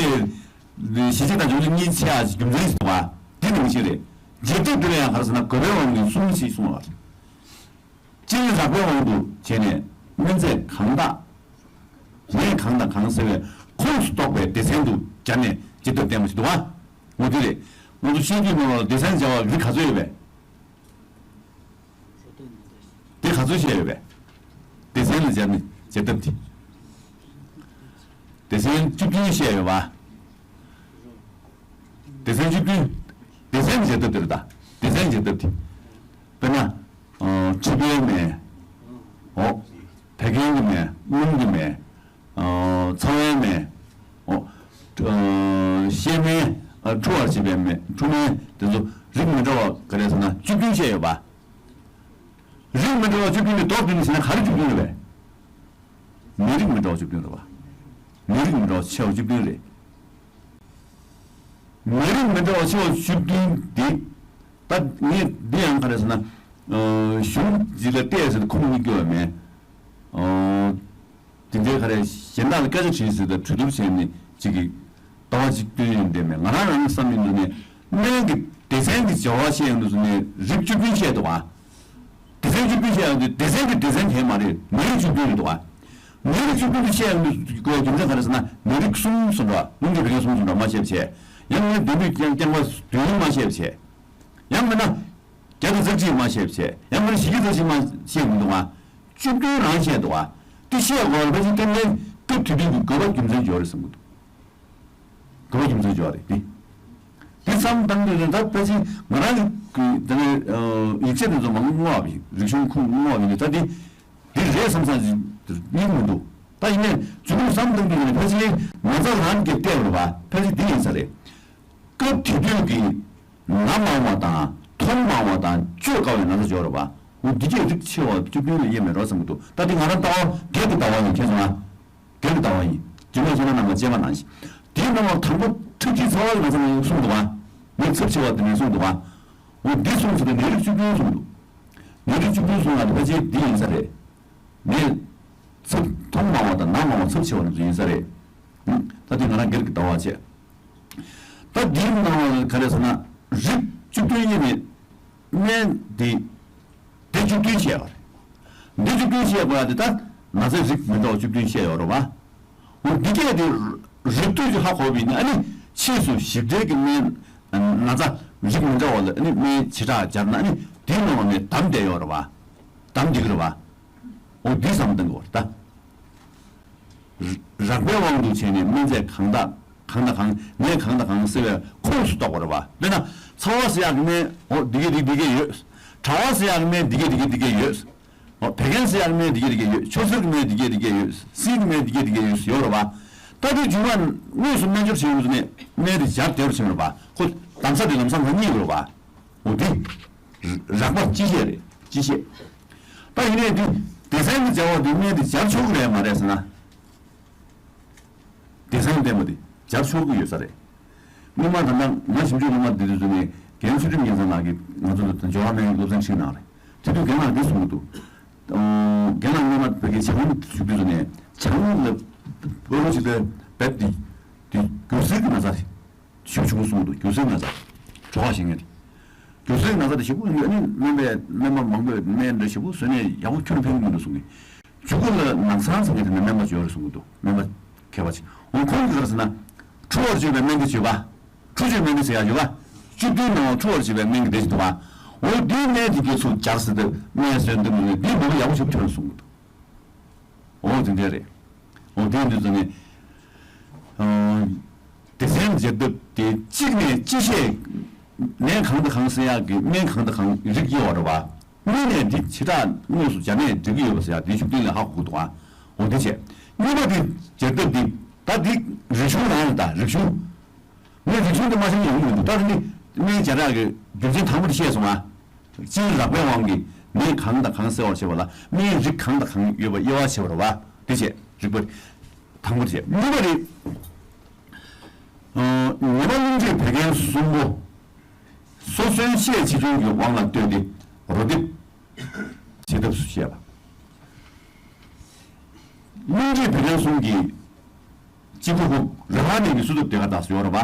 ལས་གཞི་བྱེད་དང་འབྱུང་ཚུལ་གཉིས་ཆེ་ཡ་རྒྱུ་མཚན་ཞིག་འདུག་བ། དེ་ནི་མི་ཤེས་རེད། རྗེས་འདེབས་འདི་ལ་ཡང་ག་རེ་ཟེར་ན་དགོས་པའི་དབང་གིས་གསུམ་ཞེས་གསུངས་པ་རེད། སྤྱིར་རགས་པའི་དབང་དུ་བྱས་ནས་སྨན་རྫས་གང་དག་ནད་གང་དང་གང་སེལ་བའི་ཁོངས་སུ་གཏོགས་པའི་སྡེ་ཚན་དུ་སྦྱར་ནས་བྱེད་ཐབས་བསྟན་པ་ཞིག་འདུག་བ། འོ་དེ་རེད། ང་ཚོ་ཤེས་རྒྱུད་ནང་ལ་སྡེ་ཚན་སྦྱར་བ་རིགས་ག་ཚོད་ཡོད་པས། དེ་ག་ཚོད་བཤད་ཡོད་པས། སྡེ་ཚན་ལ་སྦྱར་ནས་བྱེད་ཐབས་དེ། སྡེ་ཚན་བཅུ་བདུན་བཤད་ཡོད་པ། སྡེ་ཚན་བཅུ་བདུན། སྡེ་ཚན་བྱེད་ཐབས་དེ་རེད་ད། སྡེ་ཚན་བྱེད་ཐབས་དེ། དཔེར་ན། ཨ། མཁྲིས་པའི་སྨན། འོ། བད་ཀན་གྱི་སྨན། སྣུམ་གྱི་སྨན། ཨ། ཚ་བའི་སྨན། འོ། ཨ། བཤལ་སྨན། ཨ། འཁྲུ་བར་བྱེད་པའི་སྨན། འཁྲུ་སྨན་དེ་ཚོ་རིགས་མི་འདྲ་བ་ག་རེ་ཟེར་ན་བཅུ་བདུན་བཤད་ཡོད་པ། རིགས་མི་འདྲ་བ་བཅུ་བདུན་དེ་ལྡོག་བདུན་ནི་ཟེར་ན་ག་རེ་བཅུ་བདུན་རེད་པས། ནད་རིགས་མི་འདྲ་བ་བཅུ་བདུན་རེད་པ། ནད་རིགས་མི་འདྲ་བ་ཆེ་བ་བཅུ་བདུན་རེད། ནད་རིགས་མི་འདྲ་བ་ཆེ་བ་བཅུ་བདུན་འདི། ད་ངས་འདི་ཡང་ག་རེ་ཟེར་ན། ཨ། གཞུང་འདི་ལ་བལྟས་ཟེར་ན་ཁུངས་མི་འཁྱོལ་བ་མེད། ཨ། དེ་འདྲའི་ག་རེ་གཞན་དག་ལ་སྐད་ཆ་དྲིས་ཟེར་དང་གྲོས་བསྡུར་བྱས་ནས་ཅིག་གི་ལྟ་བ་གཅིག་སྟོན་ཡོང་དེ་མེད། ང་རང་རང་བསམ་ཡོང་དུས་ནས་སྨན་གྱི་སྡེ་ཚན་གྱི་སྦྱོར་བ་བཤད་ཡོང་དུས་ནས་རིགས་བཅུ་བདུན་བཤད་འདུག་ཨ། སྡེ་ཚན་བཅུ་བདུན་བཤད་ཡོང་དུས་སྡེ་ཚན་གྱི་སྡེ་ཚན་དེ་མ་རེད། ནད་རིགས་བཅུ་བདུན་རེད་འདུག་ཨ། ནད་རིགས་བཅུ་བདུན་དུ་བཤད་ཡོང་དུས་དགོས་རྒྱུ་མཚན་ག་རེ་ཟེར་ན་ནད་རིགས་གསུམ་སུ་འགྲོ། རླུང་གི་བད་ཀན་གསུམ་སུ་འགྲོ་མ་བཤད་བྱས། ཡང་ན་ལྡེམ་པའི་རྐྱང་རྐྱང་པ་དུས་ཡུན་མ་བཤད་བྱས། ཡང་མིན་ན། བརྒྱ་དང་རྩ་གཅིག་མ་བཤད་བྱས། ཡང་མིན་ན་བཞི་བརྒྱ་རྩ་གཅིག་མ་བཤད་མི་འདུག་ཨ། བཅུ་བདུན་རང་བཤད་འདུག་ཨ། དེ་བཤད་དགོས་པ་ཕལ་ཆེར་ཏན་ཏན་སྐབས་དེ་དུས་ཀྱི་དགོས་པ་རྒྱུ་མཚན་ཡོད་རེད་བསམ་གྱི་འདུག་དགོས་པ་རྒྱུ་མཚན་ཡོད་རེད་དེ། དེ་བསམ་བཏང་དུས་ནས་ད་ཕལ་ཆེར་ང་རང་གི་དེ་ནས་ཡིག་ཆ་དེ་ཚོ་མང་པོ་བསྔོགས་པ་ཡིན། རིག་གཞུང་ཁུངས་བསྔོགས་པ་ཡིན་དུས་ད་དེ་དེ་རེད་བསམ་བསམ་ཞིག་སྙིང་མི་འདུག་ད་ཡིན་ནས་མཇུག་མ་བསམ་བཏང་དུས་ནས་ཕལ་ཆེར་ན་ཚ་རང་གིས་བལྟས་པ་རེད་བ། ཕལ་ཆེར་འདི་ཡིན་ས་རེད། སྐབས་དེ་དུས་ཀྱི་ན་མང་བ་དང་མཐོང་མང་བ་དང་བཅོས་དཀའ་བའི་ན་ཚ་སྦྱོར་བ། འོ་འདི་གས་རིགས་ཆེ་བ་བཅུ་བདུན་ལ་དབྱེ་མེད་འགྲོ་བསམ་གྱི་འདུག་ད་འདི་ང་རང་ལྟ་བ་སྒེར་གྱི་ལྟ་བ་ཡིན། མཁྱེན་སོང་ང་། སྒེར་གྱི་ལྟ་བ་ཡིན། རྗེས་མ་བྱས་ན་རྣམ་པ་དཔྱད་པ་གནང་ཞིག་དེའི་ནང་ལ་དང་པོ་ཁྲག་མཁྲིས་ཚ་བ་ཡི་ན་ཚ་ནང་གསུངས་འདུག་ག་ངས་ཚབས་ཆེ་བ་དེ་ནས་གསུངས་འདུག་ག་འོ་འདི་གསུངས་ཟེར་ཏེ་ནད་རིགས་བཅུ་བདུན་གསུངས་འདུག་ནད་རིགས་བཅུ་བདུན་གསུངས་ཡག་དེ་ཕལ་ཆེར་འདི་ཡིན་ས་རེད། ནད་ཚབས་མཐོང་མང་བ་དང་ན་མང་བ་ཚབས་ཆེ་བ་རྣམས་ཚོ་ཡིན་ས་རེད། ད་དེ་ང་རང་སྒེར་གྱི་ལྟ་བ་བྱས། ད་འདིའི་ནང་ལ་ག་རེ་ཟེར་ན་རིགས་བཅུ་བདུན་ཡིན་ནི་སྨན་འདི་སྡེ་བཅུ་བདུན་བཤད་པ་རེད། སྡེ་བཅུ་བདུན་བཤད་པ་དེ་ད་ན་ཚའི་རིགས་མི་འདྲ་བ་བཅུ་བདུན་བཤད་ཡོད་རེད་བ། འོ་འདི་གས་དེ་རིགས་བསྡུས་ཀྱི་ཧ་གོ་བ་ཡིན་ན་ཨ་ནི་ཕྱིས་སུ་ཞིབ་ཕྲའི་གི་སྨན་ན་ཚ་རིགས་མི་འདྲ་བ་ལ་ཨ་ནི་སྨན་བྱེ་བྲག་སྦྱར་ན་ཨ་ནི་དེའི་ནང་ལ་ནས་བདམས་བསྡད་ཡོད་རེད་བ། བདམས་བསྡད་ཀྱི་རེད་བ། འོ་འདི་བསམ་བཏང་གི་ཡོད་རེད་ད། རགས་པའི་དབང་དུ་བྱས་ནས་སྨན་རྫས་གང་དག་གང་དང་གང་ནད་གང་དང་གང་སེལ་བའི་ཁོངས་སུ་གཏོགས་པ་རེད་བ། དཔེར་ན་ཚ་བ་སེལ་ཡག་གི་སྨན་འོ་འདི་གས་འདི་འདི་གས་ཡོད། གྲང་བ་སེལ་ཡག་གི་སྨན་འདི་གས་འདི་གས་འདི་གས་ཡོད། འོ་བད་ཀན་སེལ་ཡག་གི་སྨན་འདི་གས་འདི་གས་ཡོད། མཆོད་གསོད་ཀྱི་སྨན་འདི་གས་འདི་གས་ཡོད། སྲིན་གྱི་སྨན་འདི་གས་འདི་གས་ཡོད་ཡོད་རེད་བ། ད་དེ་རྒྱུ་མ་དངོས་སུ་སྨན་སྦྱོར་བྱེད་ཡོང་དུས་ནས་སྨན་དེ་སྦྱར་བདེ་བར་ཕྱིན་རེད་བ། ཁོ་གདམ་ས་དེ་ལམ་སང་ང་གཉིས་རེད་བ། འོ་དེ། རགས་པ་སྤྱི་བཤད་རེད། སྤྱི་བཤད། ད་ཡིན་ནའི་འདི་ སྡེ་ཚན་དེ་སྦྱར་བ་དེ་སྨན་དེ་སྦྱར་ཆོག་གི་རེད་མ་རེད་ཟེར་ན། སྡེ་ཚན་ལྡན་པ་དེ་སྦྱར་ཆོག་གི་ཡོད་ས་རེད། སྔོན་མ་ད་ལྟ་ང་ཞིབ་འཇུག་སློབ་མ་འདི་དུས་ཚོད་ནས་རྒན་ཚུལ་ཁྲིམས་རྒྱལ་མཚན་ལགས་ཀྱིས་ང་ཚོ་ལ་འབྱོར་བ་སྨན་སློབ་ཚན་ཁྲིད་གནང་རེད། དེ་དུས་རྒན་ལགས་འདི་གསུང་གི་འདུག་རྒན་ལགས་སྔོན་མ་བོད་ཀྱི་ཇ་ཁང་ཞུགས་དུས་ཚོད་ནས་ཇ་ཁང་ལ་ཕྲུ་གུ་ཅིག་ལ་བེད་དེ་དེ་སྒྱུར་སེལ་གྱི་ན་ཚ་རེད། ཞེ་པོ་ཆུང་ངུ་གསུང་གི་འདུག་སྒྱུ་རྩལ་ན་ཚ། གྲོད་ཁོག་བཞེངས་མཁན་རེད། སྒྱུ་རྩལ་ན་ཚ་དེ་ཞེ་པོ་ཡོད་ནི་སྨན་པས་སྨན་པ་མང་པོས་སྨན་འདྲ་ཞེ་པོ་བཟོས་ནས་ཡག་པོ་ཁྱོན་ཕན་གྱི་མི་འདུག་གསུང་གི། མཇུག་གུ་ལ་ནང་ཚང་ཟེར་མཁན་དེ་ནི་སྨན་པ་ཅིག་ཡོད་རེད་གསུང་གི་འདུག་སྨན་པ་མཁས་པ་ཅིག་འོ་ཁོང་གིས་ག་རེ་ཟེར་ན། འཁྲུ་བར་བྱེད་པའི་སྨན་དེ་བྱེད་པ། འཁྲུ་བྱེད་སྨན་དེ་ཟེར་ཡག་བྱེད་པ། བཅུ་བདུན་ནང་འཁྲུ་བར་བྱེད་པའི་སྨན་གྱི་སྡེ་ཞིག་འདུག་པ། འོ་དེའི་སྨན་དེ་གྱོད་ཚུར་སྦྱར་ཟེར་དུས་སྨན་བཟོས་འདུག་མི་འདུག་འདི་མོ་ཡག་པོ་ཞིག་ཐོན་གསུང་གི་འདུག་འོ་དེ་འདྲ་རེད། འོ་དེ་འདི་ཚོ་ནི། སྡེ་ཚན་འབྱེད་ཐབས་དེ་གཅིག་ནས་གཅིག་བཤད། ནད་གང་དང་གང་སེལ་ཡག་གི་སྨན་གང་དང་གང་རིགས་ཡོད་པ་རེད་བ། གཉིས་ནས་འདི་བྱེ་བྲག་དངོས་སུ་སྦྱར་ནས་འགྲིག་གི་ཡོད་པ་ཟེར་ཡག་འདི་ཤུགས་བསྟན་ལས་ཧ་གོ་གི་འདུག་ཨ། འོ་དེ་བྱས། གཉིས་པ་དེ་འབྱེད་ཐབས་འདི་ད་འདི་རིག་གཞུང་རང་རེད་ད་རིག་གཞུང་། ངས་རིག་གཞུང་དེ་མ་ཤེས་ན་ཡོང་གི་མི་འདུག་ད་དེ་ནི་སྨན་སྦྱར་ཡག་གི་རྒྱུ་མཚན་དང་པོ་དེ་བཤད་སོང་ཨ། སྤྱིར་རགས་པའི་དབང་གིས་ནད་གང་དང་གང་སེལ་བར་བྱེད་པ་ལ་སྨན་རིགས་གང་དང་གང་ཡོད་པ་དབྱེ་བ་ཕྱེ་བ་རེད་བ། དེ་བྱས་རིགས་པ་དང་པོ་བྱས་གཉིས་པ་རེད། ཉེས་པ་རླུང་མཁྲིས་བད་ཀན་གསུམ་པོ་སོ་སོའི་ཤས་ཆེ་ཆུང་གི་དབང་ལ་ལྟོས་ཏེ་རོ་འདེབས་བྱེད་ཐབས་སུ་བཤད་པ། རླུང་མཁྲིས་བད་ཀན་གསུམ་གྱི་གཅིག་པུ་ཧུབ་ར་ཧ་ནས་ཀྱི་སུ་ཐུབ་དེ་ག་དག་སུ་ཡོད་རེད་བ།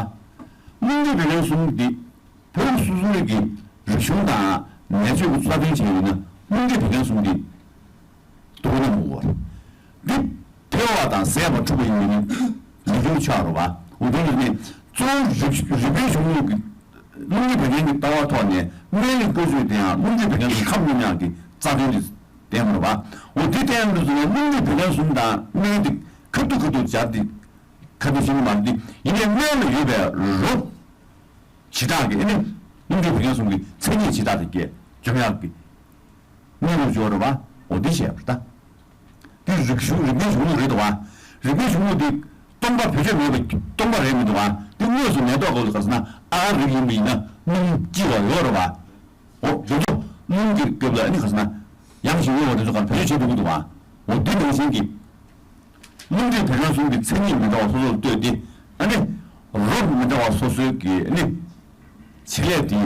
རླུང་མཁྲིས་བད་ཀན་གསུམ་འདི། བོད་སོ་སོའི་གི་རིག་གཞུང་དང་ནད་བཅོས་ཀྱི་རྩ་དོན་བྱས་ཡོད་ན་རླུང་མཁྲིས་བད་ཀན་གསུམ་འདི་སྡུག་ན་མི་དགོས། འདི་འཕེལ་བ་དང་ཟད་པ་འཁྲུགས་པ་ཡིན་པས་ནི་ལུས་རྒྱུ་ཆགས་རོ་བ། འོ་དེ་ནི་གཙོ་བོ་རིག་རིག་པའི་གཞུང་ལུགས་ཀྱི་རླུང་མཁྲིས་བད་ཀན་གྱི་ལྟ་བ་ཐོག་ནས་སྨན་རིགས་བཀོལ་སྤྱོད་དེ་ཡང་རླུང་མཁྲིས་བད་ཀན་གྱི་ཁམས་སྙོམས་ཡག་གི་རྩ་དོན་དེ་ལྡན་པ་རེད་བ། འོ་དེ་བསྟན་དུས་སུ་ནི་རླུང་མཁྲིས་བད་ཀན་གསུམ་དང་སྨན་དེ་ཁ་ཐུག་ཁ་ཐུག་སྦྱར་ཏེ་ཁ་ཐུག་ཤིང་མར་འདི་ཡིན་ནའི་སྨན་ལ་ཡོད་པའི་རོ། བྱེ་བྲག་གི་ཨ་ནི་རླུང་མཁྲིས་བད་ཀན་གསུམ་གྱི་མཚན་ཉིད་བྱེ་བྲག་དེ་སྐྱེ་འཇོམས་ཡག་གི་སྨན་ལུགས་སྦྱོར་རེད་བ། འོ་འདི་བཤད་པ་རེད་ད། འདི་རིག་གཞུང་རིག་པའི་གཞུང་ལུགས་རེད་དོ་བ། རིག་པའི་གཞུང་ལུགས་འདི་སྟོང་པ་བེད་སྤྱོད་མེད་པ་སྟོང་པ་རེད་མི་འདུག་བ། འདི་དངོས་སུ་ནད་ཐོག་སྐབས་སུ་ག་ཟེར་ན་ཨ་རིགས་ཡིན་པ་ཡིན་ན་སྣུམ་སྐྱིད་པ་ཡོད་རེད་བ། འོ་རྒྱུ་མཚན་སྣུམ་གྱི་སྐབས་ལ་ཨ་ནི་ག་ཟེར་ན་ཡང་ཞིག་དངོས་པ་དེ་ཚོ་ག་བེད་སྤྱོད་བྱེད་དགོས་ཀྱི་འདུག་བ། འོ་འདི་ནང་བཞིན་གྱི། རླུང་མཁྲིས་བད་ཀན་གསུམ་གྱི་མཚན་ཉིད་མི་འདྲ་བ་སོ་སོར་ལྟོས་ཏེ་ཨ་ནི། རོ་མི་འདྲ་བ་སོ་སོའི་གི་ཨ་ནི། བྱེད་ལས་དེ།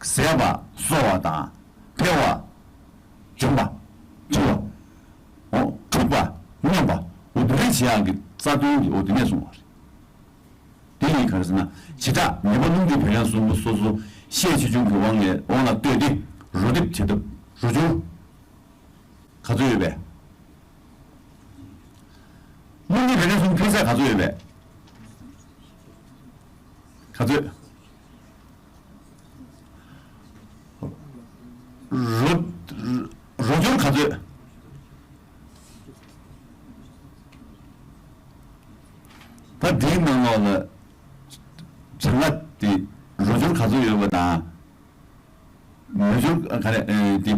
ཟད་པ་གསོ་བ་དང་འཕེལ་བ། འཇོམས་པ། འཁྲུ་བ། འོ་འཁྲུགས་པ་སྙོམས་པ་འོ་དེ་རིགས་བྱེད་ཡག་གི་རྩ་དོན་གྱི་འོ་དེ་ནས་གསུངས་པ་རེད། དེ་ཡིན་ག་རེ་ཟེར་ན་བྱེ་བྲག་ཉེས་པ་རླུང་མཁྲིས་བད་ཀན་གསུམ་པོ་སོ་སོ་ཤས་ཆེ་ཆུང་གི་དབང་ལས་དབང་ལ་ལྟོས་ཏེ་རོ་འདེབས་བྱེད་ཐབས་རོ་སྦྱོར། ག་ཚོད་ཡོད་པས། རླུང་མཁྲིས་བད་ཀན་གསུམ་འཕེལ་ཚད་ག་ཚོད་ཡོད་པས། ག་ཚོད། རོ། རོ་སྦྱོར་ག་ཚོད། ད་འདིའི་ནང་ལོགས་ལ་བྱ་ལྔ་དེ་རོ་སྦྱོར་ག་ཚོད་ཡོད་པ་དང་། མེ་སྦྱོར་ག་རེ་ཨེ་དེ།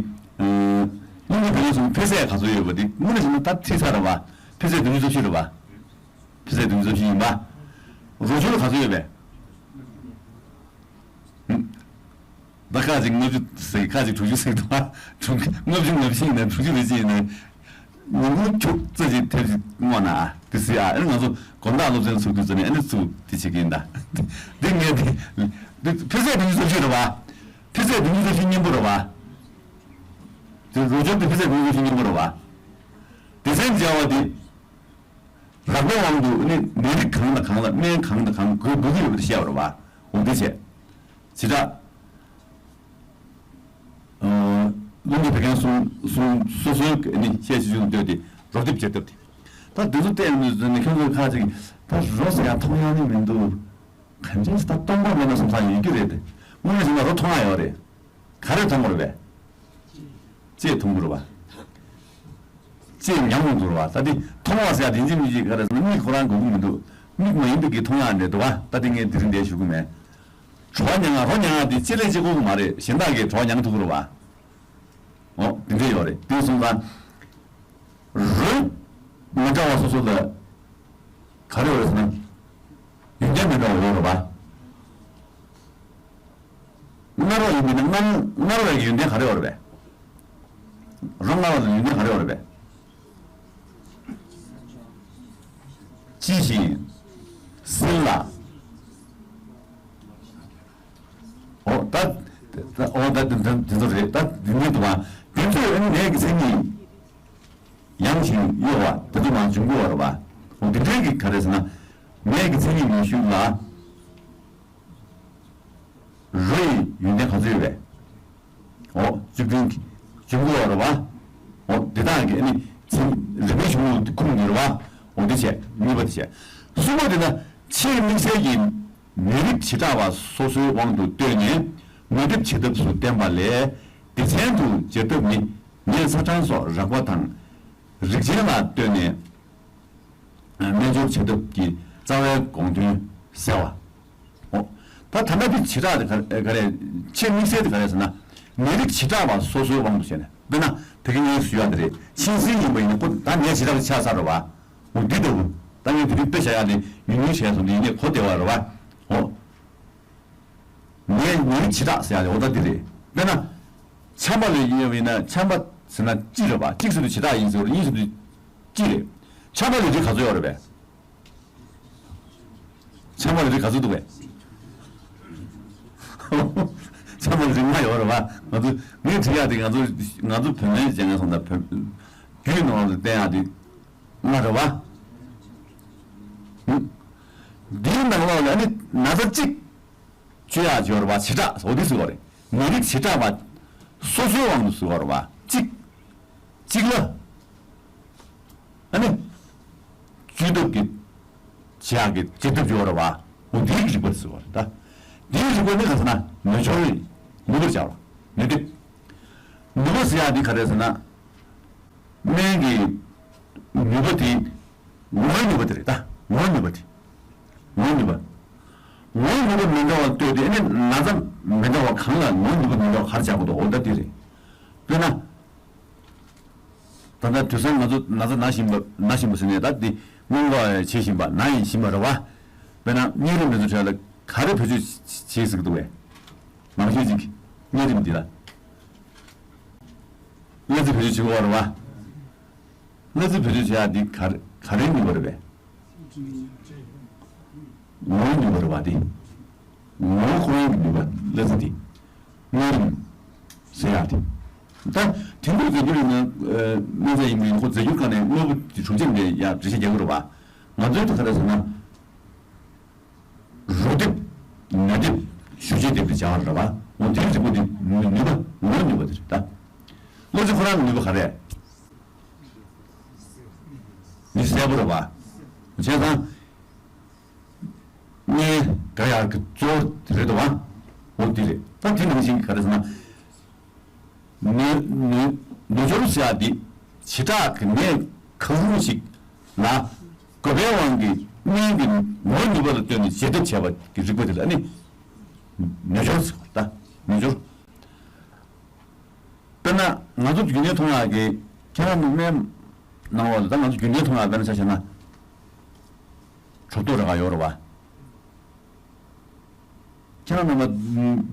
རླུང་མཁྲིས་བད་ཀན་གསུམ་འཕེལ་ཚད་ག་ཚོད་ཡོད་པ་དེ་དངོས་གནས་བྱས་ན་ད་ཚིག་ཚར་རེད་བ། འཕེལ་ཚད་བདུན་ཅུ་རྩ་བཞི་རེད་བ། འཕེལ་ཚད་བདུན་ཅུ་རྩ་བཞི་ཡིན་པ། རོ་སྦྱོར་ག་ཚོད་ཡོད་པས། ད་ཁ་ཅིག་ལྔ་བཅུ་ཟེར་ཁ་ཅིག་དྲུག་ཅུ་ཟེར་འདུག་བ། དྲུག་ལྔ་བཅུ་ང་བཞི་ཡིན་ན་དྲུག་ཅུ་རེ་གཅིག་ཡིན་ན། ཉིན་གུང་ཁྱུག་ཙམ་ཅིག་ཐེབས་ཅིག་བསྔོག་ན་ཨ་དེ་སྲིད་ཨ་ཨེ་ང་ཚོ་དགོན་བདག་སློབ་ཚན་ཚུགས་དུས་ཙམ་ནས་ཨ་ནི་ཚུགས་དེ་བྱེད་ཀྱི་ཡིན་ད། འདི་ངས་དེ་འདི་འཕེལ་ཚད་བདུན་ཅུ་རྩ་བཞི་རེད་བ། འཕེལ་ཚད་བདུན་ཅུ་རྩ་བཞི་མཉམ་པོ་རེད་བ། དེ་རོ་སྦྱོར་དེ་འཕེལ་ཚད་བདུན་ཅུ་རྩ་བཞི་མཉམ་པོ་རེད་བ། སྡེ་ཚན་སྦྱར་བ་དེ། རགས་པའི་དབང་དུ་ནི་ནད་རིགས་གང་དང་གང་ལ་སྨན་གང་དང་གང་དགོས་དགོས་ཀྱི་ཡོད་པ་དེ་བཤད་པ་རེད་བ། འོ་དེ་བྱས། བྱེ་བྲག་རླུང་གི་བད་ཀན་གསུམ་གསུམ་སོ་སོའི་ནི་ཤས་ཆེ་ཆུང་ལ་ལྟོས་ཏེ་རོ་འདེབས་བྱེད་ཐབས་དེ། ད་འདི་ཚོ་བལྟས་ནས་ནི་ཁྱོད་ཚོ་ཁ་ཅིག་ད་རོ་ཟེར་ཡག་མཐོང་ཡག་ནི་མི་འདུག་གང་ཅི་ད་སྟོང་པ་མེད་ན་བསམ་བསམ་ཡོད་ཀྱི་རེད་དེ། དངོས་གནས་བྱས་ན་རོ་མཐོང་ཡག་ཡོད་རེད། ག་རེ་མཐོང་དགོས་རེད་པས། ལྕེས་མཐོང་དགོས་རེད་པ། ལྕེས་མྱང་དགོས་རེད་པ། ད་དེ་མཐོང་བ་ཟེར་ཡག་དེ་འཇིགས་མི་འཇིགས་ག་རེ་ཟེར་ན་མིག་ཁོ་རང་དགོས་ཀྱི་མི་འདུག་མིག་མ་ཡིན་པའི་གི་མཐོང་ཡག་འདྲ་འདུག་པ། ད་དེ་ངས་དེ་རིང་འདིར་ཞུ་གི་མེད། གྲོད་མྱང་ཡག་རོ་མྱང་ཡག་དེ་ལྕེ་ལས་ལྕེ་ཁོག་གི་མ་རེད། གཞན་དག་གིས་གྲོད་མྱང་ཐུབ་ཀྱི་རེད་པ། འོ་དེ་འདྲ་ཡོད་རེད། དེ་སོང་ཙང་། རོ་མི་འདྲ་བ་སོ་སོ་ལ་ག་རེ་ཡོད་རེད་ཟེར་ན། ཡོན་ཏན་མི་འདྲ་བ་ཡོད་རེད་པ། མངར་བ་ཡིན་པས་ན་མངར་མངར་བའི་ཡོན་ཏན་ག་རེ་ཡོད་རེད་པས། རོ་ལྔ་པ་ལ་ཡོན་ཏན་ག་རེ་ཡོད་རེད་པས། ཅི་ཞིག་སྲིད་ལ། ཨོ་ད། ཨོ་ད་དེ་ཚོ་རེད། ད་དེ་ནས་དུ་མ་དེ་ཚོས་ནད་ཀྱི་མཚན་ཉིད་ཡང་ཞིང་གཡོ་བ་དེ་ཚོ་མ་འབྱུང་དགོས་པ་རེད་པ། ཨོ་དེ་འདྲའི་གི་ག་རེ་ཟེར་ན། ནད་ཀྱི་མཚན་ཉིད་མི་ཞུགས་ལ། རོ་ཡི་ཡོན་ཏན་ག་ཚོད་ཡོད་པས། ཨོ་བཅུ་བདུན་གྱི་འབྱུང་དགོས་པ་རེད་པ། ཨོ་དེ་དག་གི་ཨ་ནི་ཚིག་རིམ་པའི་གཞུང་ལུགས་དེ་ཁུངས་འདུས་རེད་པ། ཨོ་དེ་བྱས། གཉིས་པ་དེ་བྱས། གསུམ་པ་དེ་ན་ཕྱིར་དམིགས་བསལ་གྱི། ནད་རིགས་བྱེ་བྲག་པ་སོ་སོའི་དབང་དུ་བཏོན་ནས་གནོད་འདེབས་བྱེད་ཐབས་སུ་བསྟན་པ་ལས། སྡེ་ཚན་དུ་སྦྱར་ཐབས་ནི། ནད་ཚ་གྲང་སོགས་རགས་པ་དང་། རིགས་ཅན་ལ་ལྟོས་ནས་སྨན་སྦྱོར་བྱེད་ཐབས་ཀྱི་རྩ་བའི་དགོངས་དོན་གསལ་བ། ཨོ། ད་ད་ལྟ་འདི་བྱེ་བྲག་དེ་ག་ག་རེ། ཕྱིར་དམིགས་བསལ་དེ་ག་རེ་ཟེར་ན། ནད་རིགས་བྱེ་བྲག་པ་སོ་སོའི་དབང་དུ་བྱས་ནས། དཔེར་ན་ད་གིན་ངས་ཞུ་ཡ་དེ་རེད། མཆིན་ཟིལ་ཡིན་པ་ཡིན་ན་ཁོ་ད་ནད་བྱེ་བྲག་ཆགས་ཚར་རེད་པ། འོ་འདི་ལྟ་བུ། ད་ངས་དེ་རིང་དཔེ་བཞག་ཡ་དེ་ཉུང་ཉུང་བྱས་སོང་། འདི་ཡིན་ནའི་གོ་བདེ་བ་རེད་པ། འོ། ནད་ནད་རིགས་བྱེ་བྲག་ཟེར་ཡ་དེ་འོ་ད་འདི་རེད། དཔེར་ན། ཆམ་པ་ལ་ཡིན་ཡིན་ན་ཆམ་པ་ཟེར་ན་གཅིག་རེད་པ། གཅིག་ཟེར་དུས་བྱེ་བྲག་ཡིན་ཟེར་བ་རེད། གཉིས་ཟེར་དུས་གཅིག་རེད། ཆམ་པ་ལ་རིགས་ག་ཚོད་ཡོད་རེད་པས། ཆམ་པ་ལ་རིགས་ག་ཚོད་འདུག་པས། ཆམ་པ་ལ་རིགས་ལྔ་ཡོད་རེད་པ། ང་ཚོ་ངས་དྲིས་ཡ་དེ་ང་ཚོ་ང་ཚོ་བོད་སྨན་བྱས་ན་སོང་ད་བོད་རྒྱུད་ནང་ལ་བསྟན་ཡ་དེ་ལྔ་རེད་པ། འདིའི་ནང་ལོགས་ལ་ནི་ན་ཚ་གཅིག་བཅོས་ཡག་བྱེད་པ་རེད་པ། བྱེ་བྲག་འོ་དེ་ཟེར་བ་རེད། ནད་རིགས་བྱེ་བྲག་པ་སོ་སོའི་དབང་དུ་ཟེར་བ་རེད་པ། གཅིག་གཅིག་ལ་ཨ་ནི་བཅོས་ཐབས་ཀྱི་བྱེད་ཡག་གི་བྱེད་ཐབས་བྱེད་པ་རེད་པ། འོ་དེའི་རིགས་པ་ཟེར་བ་རེད་ད། དེའི་རིགས་པ་ནི་ག་ཟེར་ན་ནུས་སྦྱོར་རེད། ནུས་པར་བྱ་བ་ནུས་སྟོབས། ནུས་པ་ཟེར་ཡག་འདི་ག་རེད་ཟེར་ན། སྨན་གྱི་ནུས་པ་དེ་ངོ་བོའི་ནུས་པ་དེ་རེད་ད། ངོ་བོའི་ནུས་པ་དེ། ངོ་བོའི་ནུས་པ། ངོ་བོའི་ནུས་པ་མི་འདྲ་བ་ལྟོས་ཏེ་ཨ་ནི་ན་ཚ་མི་འདྲ་བ་གང་ལ་ངོ་བོའི་ནུས་པ་མི་འདྲ་བ་ག་རེ་བྱ་དགོས་འདུག་འོ་ད་དེ་རེད། དཔེར་ན། ད་ལྟ་དུས་སང་ང་ཚོ་ན་ཚ་ན་བཞིན་པ་ན་བཞིན་པ་ཟེར་ནས་ད་འདི་སྔོན་འགོག་བྱེད་བཞིན་པ་ན་ཡང་བཞིན་པ་རེད་པ། དཔེར་ན་གཉན་རིམས་དེ་ཚོ་གྲས་ལ་ག་རེ་བེད་སྤྱོད་བྱེད་སྲིད་ཀྱི་འདུག་པས། མང་ཤོས་ཅིག་གཉན་རིམས་འདི་ལ། གླ་རྩི་བེད་སྤྱོད་བྱེད་དགོས་པ་རེད་པ། གླ་རྩི་བེད་སྤྱོད་བྱེད་ཡག་འདི་ག་རེ་ག་རེའི་ནུས་པ་རེད་པས། ངོ་བོའི་ནུས་པ་རེད་པ་འདི། ངོ་བོ་ཁོ་རང་གི་ནུས་པ་གླ་རྩི་འདི། གཉན་རིམས་ཟེར་ཡག་འདི། ད་དེང་དུས་རྫས་འགྱུར་ཡིན་ན་སྨན་རྫས་ཡིན་པ་ཡིན་ན་ཁོ་རྫས་འགྱུར་སྒང་ནས་དངོས་པོ་འདི་གྲུབ་ཆ་འདི་ཡག་འགྲེལ་བཤད་རྒྱག་གི་རེད་པ། ང་ཚོའི་ད་ག་རེ་ཟེར་ན། རོ་འདེབས། ནད་འདེབས། ཞུ་རྗེས་འདེབས་ཀྱི་བྱ་བ་རེད་པ། འོ་དེའི་རིགས་པ་འདི་ནུས་ནུས་པ་ངོ་བོའི་ནུས་པ་དེ་རེད་ད། གློ་རྩི་ཁོ་རང་གི་ནུས་པ་ག་རེ། མི་གསལ་པོ་རེད་པ། བྱས་ཙང་། གཉན་དགའ་ཡག་གི་གཙོ་བོ་དེ་རེད་འདུག་པ། འོ་དེ་རེད་ད། དེ་ནང་བཞིན་གྱི་ག་རེ་ཟེར་ན། ནུས་ནུས་ནུས་སྦྱོར་ཟེར་ཡག་འདི་བྱེ་བྲག་གི་ནད་གང་རུང་ཞིག་ལ་དགོས་པའི་དབང་གིས་སྨན་གྱི་ངོ་བོ་ནུས་པ་ལ་ལྟོས་ནས་བྱེད་ཐབས་བྱས་པ་གི་རིགས་པ་དེ་ལ་ནི་ནུས་སྦྱོར་ཟེར་བ་ད། ནུས་སྦྱོར། དཔེར་ན་ང་ཚོ་རྒྱུན་ལྡན་མཐོང་ཡག་གི་ཁྱེད་རང་ནི་སྨན་ནང་ལོགས་ལ་ད་ང་ཚོ་རྒྱུན་ལྡན་མཐོང་ཡག་དཔེར་ན་ཆ་བཞག་ན་གྲོད་ཐོག་རེག་ཡག་ཡོད་རེད་པ། ཁྱེད་རང་རྣམ་པ་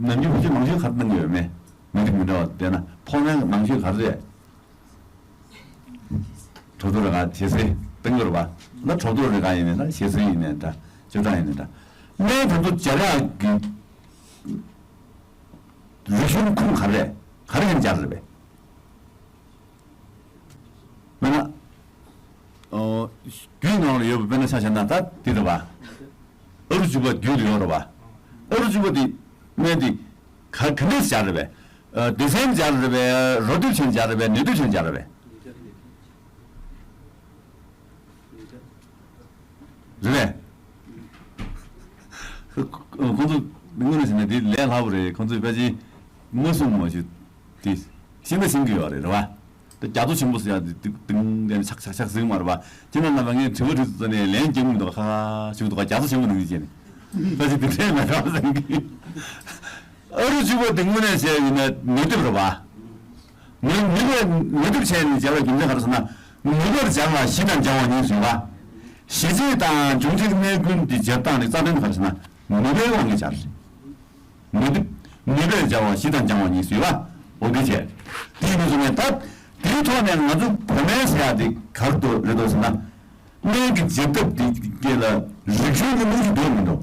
ནམ་རྒྱུན་བེད་སྤྱོད་མང་ཤོས་ག་རེ་གཏོང་གི་ཡོད་མེད། མི་རིགས་མི་འདྲ་བ་བལྟས་ན་ཕོ་མོའི་མང་ཤོས་ག་རེ་རེད། གྲོད་ཐོག་རེག་ག་ཇེ་སེ་གཏོང་གི་རེད་པ། ད་གྲོད་ཐོག་རེག་ག་ཡིན་ནའི་འདྲ། ཇེ་སེ་ཡིན་ནའི་འདྲ། བཅུ་ཕྲག་ཡིན་ནའི་འདྲ། སྨན་དེ་ཚོ་སྦྱར་ཡག་གི་རིག་གཞུང་ཁུངས་ག་རེ་རེད། ག་རེ་ཡིན་སྦྱར་རེད་པས། དཔེར་ན། ཨོ། རྒྱུད་ནང་ལ་ཡོད་པ་དཔེར་ན་ཆ་བཞག་ན་ད་འདི་རེད་པ། ཨ་རུ་བཅུ་པ་རྒྱུད་ལ་ཡོད་རེད་པ། ཨ་རུ་བཅུ་པ་འདི་སྨན་འདི་ག་ག་འདྲས་སྦྱར་རེད་པས། ཨ་སྡེ་ཚན་སྦྱར་རེད་པས། རོ་འདེབས་ཆེན་སྦྱར་རེད་པས། ནུས་སྟོབས་ཆེན་སྦྱར་རེད་པས། རེད་པས། ཁོང་ཚོ་དངོས་གནས་བྱས་ན་འདི་ལས་སླ་པོ་རེད། ཁོང་ཚོས་ཕལ་ཆེར་མ་གསུངས་མ་ཞུ། དེ་ཤེས་ན་ཤེས་ཀྱི་ཡོད་རེད། རེད་པ། དེ་རྒྱ་མཚོ་ཆེན་པོ་ཟེར་ཡག་དེ་ཏིག་ཏིང་དེ་ནས་ཆག་ཆག་ཆག་ཟིན་མ་རེད་པ། ཁྱེད་རྣམ་པ་ངས་དྲི་བ་དྲིས་ཚོ་ནས་ལན་རྒྱག་མི་འདུག་ཁ་ཁ་ཞུགས་འདུག་རྒྱ་མཚོ་ཆེན་པོ་ནང་བཞིན་བྱས་ནས། ད་ཅི་དེ་འདྲས་མེད་ར་བསམ་གི། ཨ་རུ་བཅུ་པ་དེ་དངོས་གནས་བྱས་ཡིན་ན་ནུས་སྟོབས་རེད་པ། ནུས་ནུས་པ་ནུས་སྟོབས་ཆེ་ནས་སྦྱར་བའི་རྒྱུ་མཚན་ག་རེ་ཟེར་ན། ནུས་པར་སྦྱར་བ་ཞི་དང་སྦྱང་བ་གཉིས་སུ་ཡོད་པ། ཞི་བྱེད་དང་འབྱུང་འཕྲལ་གནས་ཀུན་གྱི་སྦྱར་སྟངས་ནི་རྩ་དོན་ག་རེ་ཟེར་ན། ནུས་པའི་དབང་གིས་སྦྱར། ནུས་སྟོབས། ནུས་པས་སྦྱར་བ་ཞི་དང་སྦྱང་བ་གཉིས་སུ་ཡོད་པ། འོ་དེ་བྱས། དེའི་ནུས་སུ་ངས་ད། དེའི་ཐོག་ནས་ང་ཚོ་བོད་སྨན་ཟེར་ཡག་དེ་ག་རེ་འདུག་རེད་འདུག་ཟེར་ན། སྨན་གྱི་བྱེད་ཐབས་དེ་གས་ལ་རིག་གཞུང་གི་རྨང་གཞི་འདུག་མི་འདུག་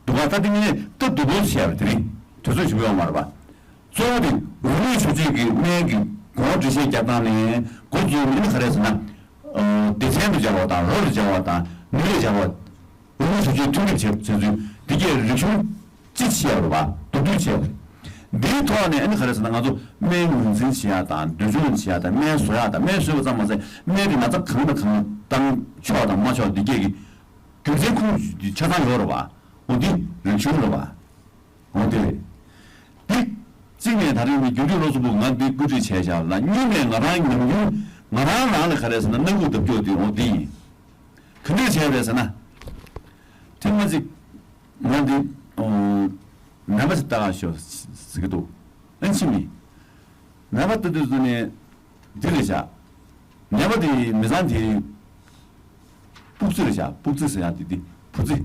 འདུག་ག་ད་དེ་ངས་ད་སྡུག་པོ་བཤད་པ་དེ་རིང་དུས་ཚོད་ཞིག་ཡོད་མ་རེད་པ། གཙོ་བོ་དེ་རོ་ལངས་ཞུ་བྱེད་ཀྱི་སྨན་གྱི་གོང་འགྲེལ་བཤད་རྒྱག་སྟངས་ནས་འགོ་བཙུགས་ནས་ག་རེ་ཟེར་ན། སྡེ་ཚན་དུ་སྦྱར་བ་དང་རོ་ལ་སྦྱར་བ་དང་ནུས་ལ་སྦྱར་བ། རོ་ལངས་ཞུ་བྱེད་མཐུན་གྲུབ་བྱེད་བྱེད་ཚུལ་འདི་གས་རིག་གཞུང་སྤྱི་ཆེ་བ་རེད་པ། མདོར་བསྡུས་ཆེ་བ་རེད། འདིའི་ཐོག་ནས་ཨ་ནི་ག་རེ་ཟེར་ན་ང་ཚོ་སྨན་ངོས་འཛིན་བྱེད་ཡག་དང་འདོད་ཆུང་བྱེད་ཡག་དང་སྨན་བཟོ་ཡག་དང་སྨན་བཟོས་པ་ཙམ་མ་ཟད་སྨན་དེ་ན་ཚ་གང་དང་གང་བཏང་ཆོག་དང་མ་ཆོག་འདི་གས་ཀྱི་རྒྱུ་མཚན་ཁུངས་ཆ་ཚང་ཡོད་རེད་པ། འོ་འདི་རིག་གཞུང་རེད་པ། འོ་དེ་རེད། འདི་གཅིག་ནས་ད་རིང་ནི་རྒྱུན་མཐུད་སློབ་གསོ་པུའུ་ང་འདི་བཀོད་སྒྲིག་བྱས་བཞག་ལ་གཉིས་ནས་ང་རང་ཉམས་མྱོང་ང་རང་རང་ལ་ག་རེ་ཟེར་ན་སྣ་ཁུག་བརྡབ་སྐྱོར་དེ་འོ་འདི་ཡིན། ག་འདྲས་བྱས་རེད་ཟེར་ན། ཐེངས་མ་གཅིག་ང་འདི་ནད་པ་ཞིག་ལྟ་ག་ཤོག་ཟེར་གི་འདུག་ཨན་ཕྱི་མི་ནད་པ་ལྟ་དུས་སུ་ནས་འདི་རེད་བཞག་ནད་པ་དེ་མི་ཚང་དེ་སྤུག་རྩི་རེད་བཞག་སྤུག་རྩི་ཟེར་ཡག་དེ་དེ་བུ་རྩི་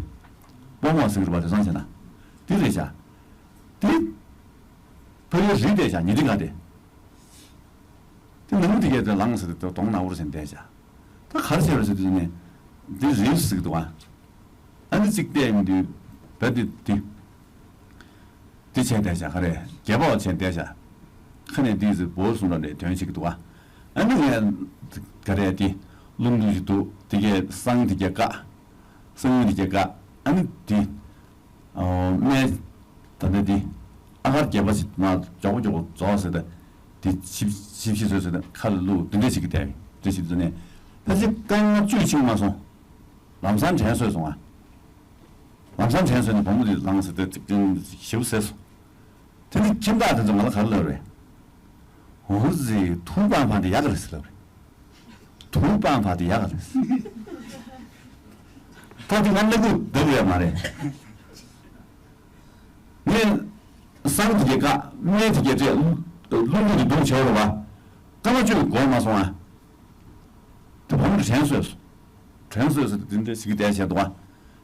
སྤོ་མོ་ཟེར་གི་རེད་པ། དེ་ཚང་བྱས་ན་དེ་རེད་བཞག་དེ་ཕ་ཡུལ་རིགས་དེ་བཞག་ཉི་ཁྲི་ལྔ་དེ་དེ་ནང་མི་དེ་གས་དེ་ལངས་ཟེར་ཏེ་གདོང་ནག་པོ་ཟེར་བསྡད་བཞག་ད་ག་རེ་བྱས་པ་ཟེར་དུས་ནས་འདི་རིགས་ཟེར་གི་འདུག་ཨ། ཨ་ནི་གཅིག་བལྟས་ཡོང་དུས་བལ་དེ་དེ། དེ་བྱས་བསྡད་བཞག་ག་རེ་རྒྱལ་པོ་བྱས་བསྡད་བཞག་ཁ་ནས་དེ་ཟེར་བོར་གསུང་ར་ནས་དོན་བྱེད་ཀྱི་འདུག་ཨ། ཨ་ནི་ངས་ག་རེ་དེ་རླུང་རྡུལ་ཞིག་འདུག་དེ་གས་བསང་དེ་གས་བཀག་བསང་ཡུལ་དེ་གས་བཀག་ཨ་ནི་དེ་སྨན་ད་ལྟ་དེ་ཨ་གར་རྒྱལ་པོ་ཞིག་མ་མགྱོགས་པོ་མགྱོགས་པོ་རྫོགས་ཟེར་ཏེ་དེ་ཆིབས་ཆིབས་ཞིག་བཟོས་ཟེར་ཏེ་ཁ་ལ་བླུགས་དེ་འདྲས་བྱེད་ཀྱི་བསྡད་དེ་བྱེད་དུས་ནས་ཕལ་ཆེར་སྐར་མ་བཅུ་ཕྱིན་མ་སོང་། ལམ་སང་དྲན་གསོས་སོང་ཨ། ལམ་སང་དྲན་གསོས་ནས་བུ་མོ་དེ་ལངས་ཟེར་ཏེ་ཅིག་ཅིག་ཞེ་པོ་ཟེར་སོང་། དེ་ནས་ཁྱིམ་བདག་དེ་ཚོ་ང་ལ་ག་རེ་ལབ་རེད། འོ་ཟེ་ཐུག་པང་ཕ་དེ་ཡག་ག་རེད་ཟེར་ལབ་རེད། ཐུག་པང་ཕ་དེ་ཡག་ག་རེད། ད་དེ་ང་སྣ་ཁུག་བརྡབ་ཡོད་མ་རེད། ངས་བསང་དེ་གས་བཀག་སྨན་དེ་གས་སྤྲད་རླུང་རྡུལ་དེ་བརྡུངས་བྱས་རོ་བ། སྐར་མ་བཅུ་འགོར་མ་སོང་ཨ། དེ་བུ་མོ་དྲན་གསོས་སོང་། དྲན་གསོས་སོང་དེ་འདྲ་ཞིག་བསྡད་བྱས་འདུག་ཨ།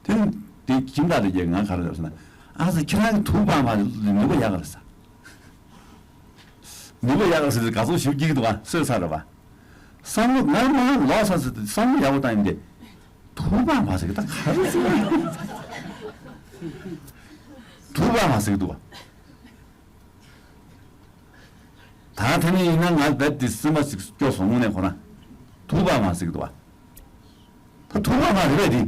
དེ་ནི་དེ་ཁྱིམ་བདག་དེ་གས་ང་ག་རེ་ལབ་ཟེར་ན། ཨ་ཙི་ཁྱེད་རང་གི་ཐུག་པང་ཕ་ནུས་པ་ཡག་ག་རེད་ཟེར། ནུས་པ་ཡག་ག་རེད་ཟེར་ཏེ་དགའ་ཚོར་ཞིབ་སྐྱེ་གི་འདུག་ཨ་གསོས་ཚར་རེད་པ། བསམ་བློ་ང་མ་ལོག་ས་ཟེར་ཏེ་བསམ་བློ་ཡག་པོ་བཏང་ཡིན་ཏེ། ཐུག་པང་ཕ་ཟེར་གི་ད་ག་རེ་ཟེར། ཐུག་པང་ཕ་ཟེར་གི་འདུག་ཨ། ད་ཐ་མའི་ཡིན་ན་ང་རྦད་དེ་སེམས་པ་ཞིག་སྐྱོ་སོང་དངོས་གནས་ཁོ་རང་། ཐུག་པ་མ་ཟིག་འདུག་བ། ད་ཐུག་པ་མ་རེད་པས་དེ།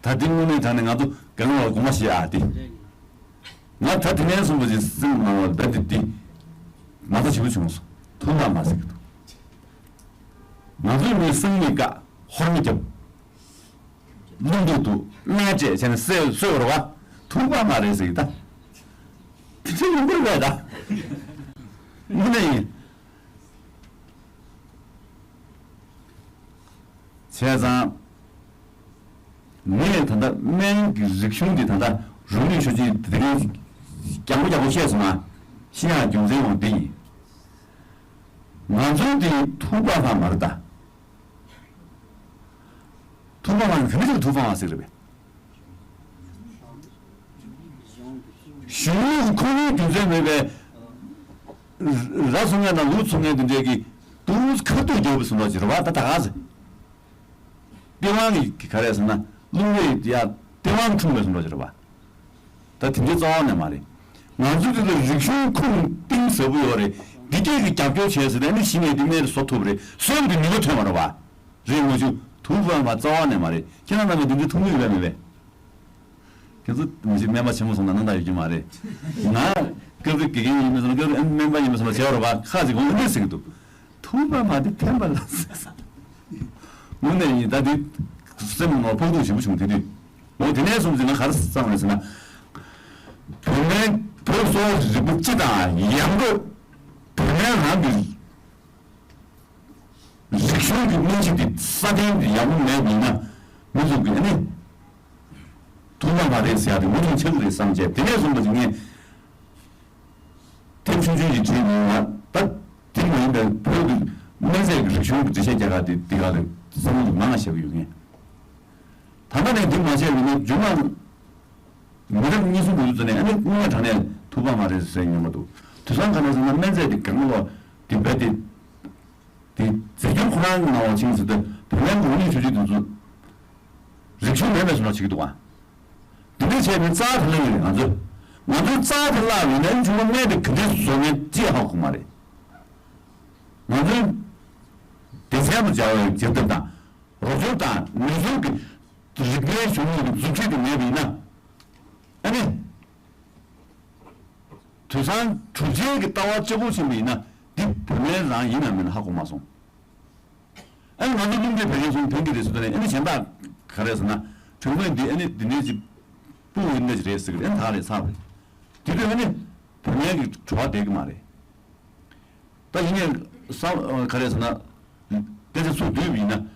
ད་དེ་དངོས་གནས་དྲང་གནས་ང་ཚོ་གང་ལ་དགོངས་པ་བཞེས་ཨ་དེ། ང་ད་དེ་ནས་བཟུང་བ་ཞིག་སེམས་ནང་ལ་རྦད་དེ་དེ། མ་ཐག་ཆེན་པོ་བྱུང་སོང་། ཐུག་པ་མ་ཟིག་འདུག་ང་ཚོའི་མི་སེམས་མི་དགའ་ཧོར་མི་རྒྱབ། རླུང་རྡུལ་དུ་སྨན་སྤྲད་བྱས་ནས་གསོས་གསོས་པ་རེད་བ། ཐུག་པ་མ་རེད་ཟེར་གི་ད། དེ་ཚོ་ཡོང་གི་རེད་ད། དངོས་གནས་ཡིན། བྱས་ཙང་། ངས་ད་ལྟ་སྨན་གྱི་རིག་གཞུང་འདི་ད་ལྟ་རུ་མིས་ཤོད་ཀྱི་དེ་རིང་རྒྱང་པོ་རྒྱང་པོ་བཤད་སོང་ང་། ཤེས་ཡག་རྒྱུ་མཚན་ཡང་འདི་ཡིན། ང་ཚོའི་འདི་ཐུག་པ་མ་མ་རེད་ད། ཐུག་པ་མ་ག་འདྲ་ཅིག་ཐུག་པ་མ་ཟེར་རེད་པས། གཞུང་ལུགས་ཁོ་ནའི་རྒྱུ་མཚན་མེད་པའི་ར་འཚོ་མཁན་དང་ལུག་འཚོ་མཁན་དེ་འདྲས་ཀྱིས་ཏུའུ་ཁ་ཐུག་རྒྱག་པའི་བཟོ་འདྲ་ཅིག་རེད་པ། ད་ད་ག་ཟེ། སྟེས་དབང་གི་ག་རེ་ཟེར་ན་རླུང་རས་ཡ་སྟེས་དབང་འཁྲུངས་པའི་བཟོ་འདྲ་ཅིག་རེད་པ། ད་དེ་འདྲའི་རྩ་བ་ནས་མ་རེད། ང་ཚོའི་འདི་ལ་རིག་གཞུང་ཁུངས་གཏིང་ཟབ་པོ་ཡོད་རེད། འདི་སྐད་ཀྱི་རྒྱབ་སྐྱོར་བྱས་ཟེར་ནས་ནི་གཞི་ནས་འདི་སྨན་རེ་བཟོ་ཐུབ་རེད། བཟོས་པ་དེ་ནུས་པ་ཐོན་པ་རེད་པ། རེད་མ་བྱུང་། ཐུག་པ་མ་རྩ་བ་ནས་མ་རེད། ཁྱེད་རང་རྣམ་པ་འདི་འདྲའི་ཐུག་མུས་ཡོད་པས་མེད་པས། ཁྱེད་ཚོ་མི་ཞིག་སྨན་པ་ཆེན་མོ་སོང་ན་སྣང་དག་ཡོད་ཀྱི་མ་རེད། ང་སྐབས་རེ་དགེ་རྒན་ཡིན་མིན་སོང་ན་སྐབས་རེ་སྨན་པ་ཡིན་མིན་སོང་ན་བྱས་པ་རེད་པ། ཁ་ཅིག་འོང་འདི་ཟེར་གི་འདུག་ཐུག་པ་མ་དེ་འཐེན་པ་ལ་ཟེར། དངོས་གནས་ཡིན་ད་འདི་སེམས་ནང་ཕོག་ཐུག་ཞེ་པོ་བྱུང་དེ་དུས། འོ་དེ་ནས་བཟུང་ཟིན་ན་ག་རེ་བསམ་རེད་ཟེར་ན། བོད་སྨན་བོད་གསོ་བ་རིག་པ་སྤྱི་དང་ཡང་སྒོས་བོད་སྨན་རང་གི་རིག་གཞུང་གི་སྨན་གཞི་དེ་སྲ་བརྟན་དེ་ཡག་པོ་མེད་པ་ཡིན་ན་མི་ཚོགས་ཀྱི་ཨ་ནི་ཐུག་པ་མ་རེད་ཟེར་ཡག་དེ་མུ་མཐུད་ཆགས་ཀྱི་རེད་བསམ་བྱས། དེ་ནས་བཟུང་བ་ཞིག་ངས་ཐེངས་ཆུང་ཆུང་ཞིག་བྲིས་ཡིན་ལ། ད་དེ་མ་ཡིན་པའི་བོད་ཀྱི་སྨན་རྫས་ཀྱི་རིག་གཞུང་གི་འགྲེལ་བཤད་རྒྱག་ག་དེ་འདི་ག་ལ་བསམ་བློ་མང་བ་བཞག་གི་ཡོད་མཁན། ད་ལྟ་ནས་འདི་མ་བྱས་པ་ཡིན་ན་རྒྱུན་མ་མི་རབས་གཉིས་གསུམ་དགུ་བཅུ་ཙམ་ནས་ཨ་ནི་དངོས་གནས་དྲང་གནས་ ཐུབ་པ་མ་རེད་ཟེར་མྱོང་གི་འདུག་དེང་སང་ག་རེ་ཟེར་ན་སྨན་རྫས་དེ་གང་ལོ་དེ་བས་དེ་དེ་རྫས་འགྱུར་ཁོ་རང་གི་ནང་ལ་ཕྱིན་ཟེར་ཏེ་བོད་སྨན་གོང་ནས་ཆོས་བརྒྱུད་དེ་ཚོ་རིག་གཞུང་མེད་པའི་བཟོ་འདྲ་བྱེད་ཀྱི་འདུག་ཨ། འདི་འདྲ་བྱས་ནས་རྩ་དེ་ལ་ཡོད་རེད་ང་ཚོས། ང་ཚོས་རྩ་དེ་བརླག་ཡོད་ན་ཆུང་མ་སྨན་དེ་ག་འདྲས་བཟོ་མིན་ཅི་ཧ་གོ་མ་རེད། ང་ཚོའི་སྡེ་ཚན་དུ་སྦྱར་བའི་འཇབ་རྟེན་དང་རོགས་སྐྱོར་དང་ནུས་ཤུགས་ཀྱི་རིག་པའི་གཞུང་ལུགས་ཀྱི་མཛུབ་ཁྲིད་དུ་མེད་པ་ཡིན་ན། ཨ་ནི། དུས་སང་གྲུབ་ཆེན་གྱི་ལྟ་བ་གཅིག་པུ་ཕྱིན་པ་ཡིན་ན་འདི་བོད་སྨན་རང་ཡིན་ནམ་མིན་ན་ཧ་གོ་མ་སོང་། ཨ་ནི་ང་ཚོ་རླུང་རྟའི་བོད་སྨན་སོང་ཕན་གྱི་རེད་ཟེར་དུས་ནས་ཨ་ནི་གཞན་དག་ག་རེ་ཟེར་ན་དྲུང་དཔོན་འདི་ཨ་ནི་འདི་འདྲས་ཅིག་སྤུ་གུ་འདི་འདྲས་ཅིག་རེད་ཟེར་གི་རེད་ཨ་ནི་ད་ག་རེད་ཚར་བ་རེད། དེ་དུས་ཨ་ནི་བོད་སྨན་གྱི་བྲོ་བ་བསྡད་ཀྱི་མ་རེད། ད་ཡིན་ནའི་ས་ག་རེ་ཟེར་ན། དེ་ཚོ་ཚུར་བསྡུས་པ་ཡིན་ན།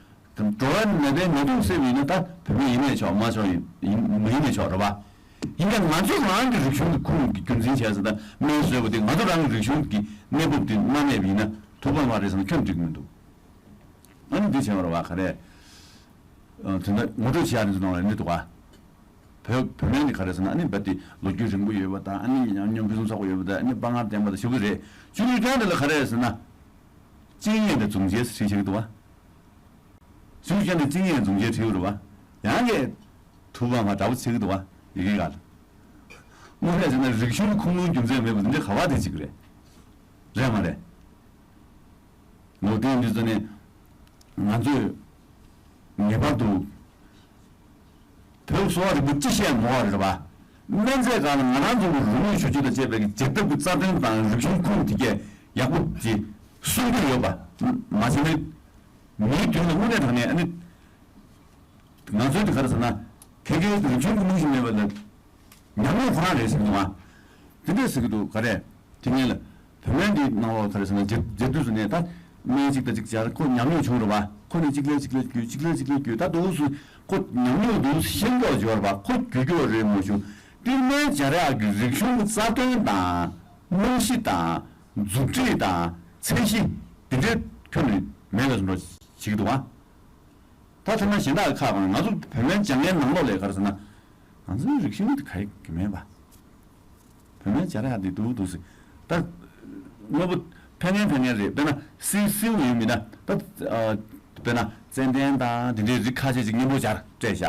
འགྲོ་བ་མེད་པའི་ནད་དུག་སེལ་བ་ཡིན་ན་ད་བོད་སྨན་ཡིན་ནའི་ཆོག་མ་ཆོག་ཡིན་ཡིན་མ་ཡིན་ནའི་ཆོག་རེད་པ། ཡིན་ཀྱང་ང་ཚོ་རང་གི་རིག་གཞུང་གི་ཁུངས་ཀྱི་རྒྱུན་འཛིན་བྱས་ཟེར་ད་སྨན་བཟོས་པ་དེ་ང་ཚོ་རང་གི་རིག་གཞུང་གི་གནས་བབ་དེ་མ་གནས་པ་ཡིན་ན་ཐུབ་པ་མ་རེད་ཟེར་ན་ཁྱོན་འགྲིག་གི་མི་འདུག་ཨ་ནི་འདི་བྱས་པ་རེད་པ་ག་རེ། དེ་འདྲ་ངོ་སྤྲོད་བྱེད་ཡག་དེ་ཚོ་ནང་ལ་ཡིན་འདུག་ག་བོད་བོད་སྨན་ནི་ག་རེ་ཟེར་ན་ཨ་ནི་རྦད་དེ་ལོ་རྒྱུས་རིང་པོ་ཡོད་པ་དང་ཨ་ནི་ཉམས་མྱོང་ཕུན་སུམ་ཚོགས་པོ་ཡོད་པ་དང་ཨ་ནི་དཔའ་ངར་ལྡན་པ་དང་ཞེ་པོ་རེད། བཅུ་གཅིག་སྐྱོན་དེ་ལ་ག་རེ་ཟེར་ན། ཅིང་ཡན་དེ་རྫོང་རྗེས་བྲིས་བྱེད་ཀྱི་འདུག་བ། བཅུ་གཅིག་སྐྱོན་དེ་ཅིང་ཡན་རྫོང་རྗེས་བྲིས་ཡོད་རེད་བ། ཡང་གི་ཐུབ་པ་མ་འདྲ་པོ་བྱེད་ཀྱི་འདུག་བ་ཡི་གེ་ག་ལ། དངོས་གནས་བྱས་ན་རིག་གཞུང་ཁུངས་ལུང་རྒྱུ་མཚན་མེད་པ་འདི་འདྲ་ག་བ་དེ་བྱེད་ཀྱི་རེད། རེད་མ་རེད། ལོ་རྒྱུས་འདི་ཚོ་ནི་ང་ཚོས་ངེས་པར་དུ་བོད་གསོ་བ་རིག་པ་ཅི་བཤད་མོ་བ་རེད་པ། སྨན་རྫས་སྒང་ལ་ང་རང་ཚོ་གི་རོལ་མོའི་ཆུ་ཆུ་དང་བཅས་པའི་རྒྱལ་ཁབ་ཀྱི་རྩ་དོན་དང་རིག་གཞུང་ཁུངས་དེ་གས་ཡག་པོ་ཅིག་སྲུང་གི་ཡོད་པ་མ་ཟད་ནི་མིའི་མདུན་ལ་དངོས་གནས་དྲང་གནས་ཨ་ནི་ང་ཚོའི་དེ་ག་རེ་ཟེར་ན་ཁྱེད་ཀྱི་རིག་གཞུང་གི་རྨང་གཞི་མེད་པ་ལ། ཉམས་མྱོང་ཁོ་རང་རེད་ཟེར་གྱི་འདུག་ཨ། དེ་འདྲས་ཟེར་གྱི་འདུག་ག་རེ། དེ་ངས་ལ། བོད་སྨན་འདི་ནང་ལོགས་ག་རེ་ཟེར་ན་མཇལ་མཇལ་དུས་སུ་ནས་ད་སྨན་གཅིག་དང་གཅིག་སྦྱར་ཁོ་ཉམས་མྱོང་བྱུང་རེད་བ། ཁོ་ནི་གཅིག་ལས་གཅིག་ལས་བརྒྱུད་གཅིག་ལས་གཅིག་ལས་བརྒྱུད་ད་འདུག་སུ་ཁོ་ཉམས་མྱོང་འདུག་ཤེས་མདོག་འབྱོར་བ་ཁོ་རྒྱུད་སྐྱོ་རེད་མ་གཞུ། དེ་སྨན་སྦྱར་ཡག་གི་རིག་གཞུང་གི་རྩ་དོན་དང་རྨང་གཞི་དང་མཛུབ་ཁྲིད་དང་ཚད་གཞི་དེ་འདྲའི་ཁྱོན་ནས་མེད་པའི་བཟོ་འདྲ་བྱེད་ཀྱི་འདུག་བ། ད་ཐ་ན་གཞན་དག་ཁག་ཁག་ང་ཚོ་བོད་སྨན་སྦྱང་མཁན་ནང་ལོགས་ལས་ག་རེ་ཟེར་ན། ང་ཚོའི་རིག་གཞུང་དེ་ག་ཡི་གི་མེད་པ། བོད་སྨན་སྦྱར་ཡག་དེ་འདུག་འདུག་ཟེར། ད་དངོས་པོ་ཕན་ངན་ཕན་ངན་རེད་དཔེར་ན་སིལ་སིལ་བ་ཡོད་མིན་ན་ད་དཔེར་ན་ཙན་དན་དང་དེ་འདྲའི་རིགས་ཁ་ཤས་ཅིག་མཉེན་པོ་སྦྱར་སྤྲད་བཞག་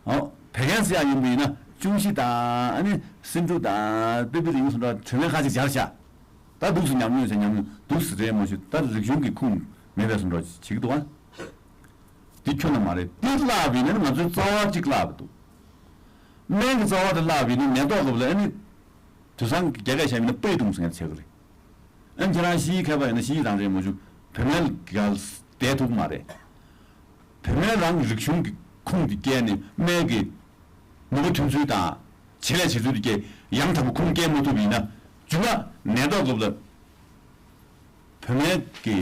ཨོ། བད་ཀན་སེལ་ཡག་ཡིན་པ་ཡིན་ན་ཅུང་ཞི་དང་ཨ་ནི་སེ་འབྲུ་དང་པི་པི་ལིང་སོགས་འདྲ་དྲོད་སྨན་ཁ་ཅིག་སྦྱར་བཞག་ད་འདུག་སེ་ཉམས་མྱོང་བྱས་ཉམས་མྱོང་འདུག་སེ་རེད་མ་ཞུ་ད་རིག་གཞུང་གི་ཁུངས་མེད་པའི་བཟོ་འདྲ་བྱེད་ཀྱི་འདུག་ཨ། འདི་ཁྱོན་ནས་མ་རེད་འདི་བརླག་པ་ཡིན་ན་ང་ཚོའི་རྩ་བ་གཅིག་བརླག་པ་འདུག་སྨན་གྱི་རྩ་བ་དེ་བརླག་པ་ཡིན་ན་ནད་ཐོག་སྐབས་ལ་ཨ་ནི། དུས་སང་རྒྱ་སྐད་བཤད་མིན་ན་པའི་ཏུང་སེང་ཆེ་གི་རེད། ཨ་ཁྱེད་རང་ཤི་ཡི་མཁས་པ་ཡིན་ན་ཤི་ཡི་རང་རེད་མ་བྱུང་བོད་སྨན་ག་བསྡད་ཐུབ་མ་རེད། བོད་སྨན་རང་གི་རིག་གཞུང་གི་ཁུངས་དེ་བཀལ་ནས་སྨན་གྱི་ནུས་པ་ཐོན་ཚུལ་དང་བྱེད་ལས་བྱེད་ཚུལ་དེ་བཀལ་ཡང་དག་པ་ཁུངས་བཀལ་མ་ཐུབ་པ་ཡིན་ན་མཇུག་མ་ནད་ཐོག་སྐབས་ལ་བོད་སྨན་གྱི་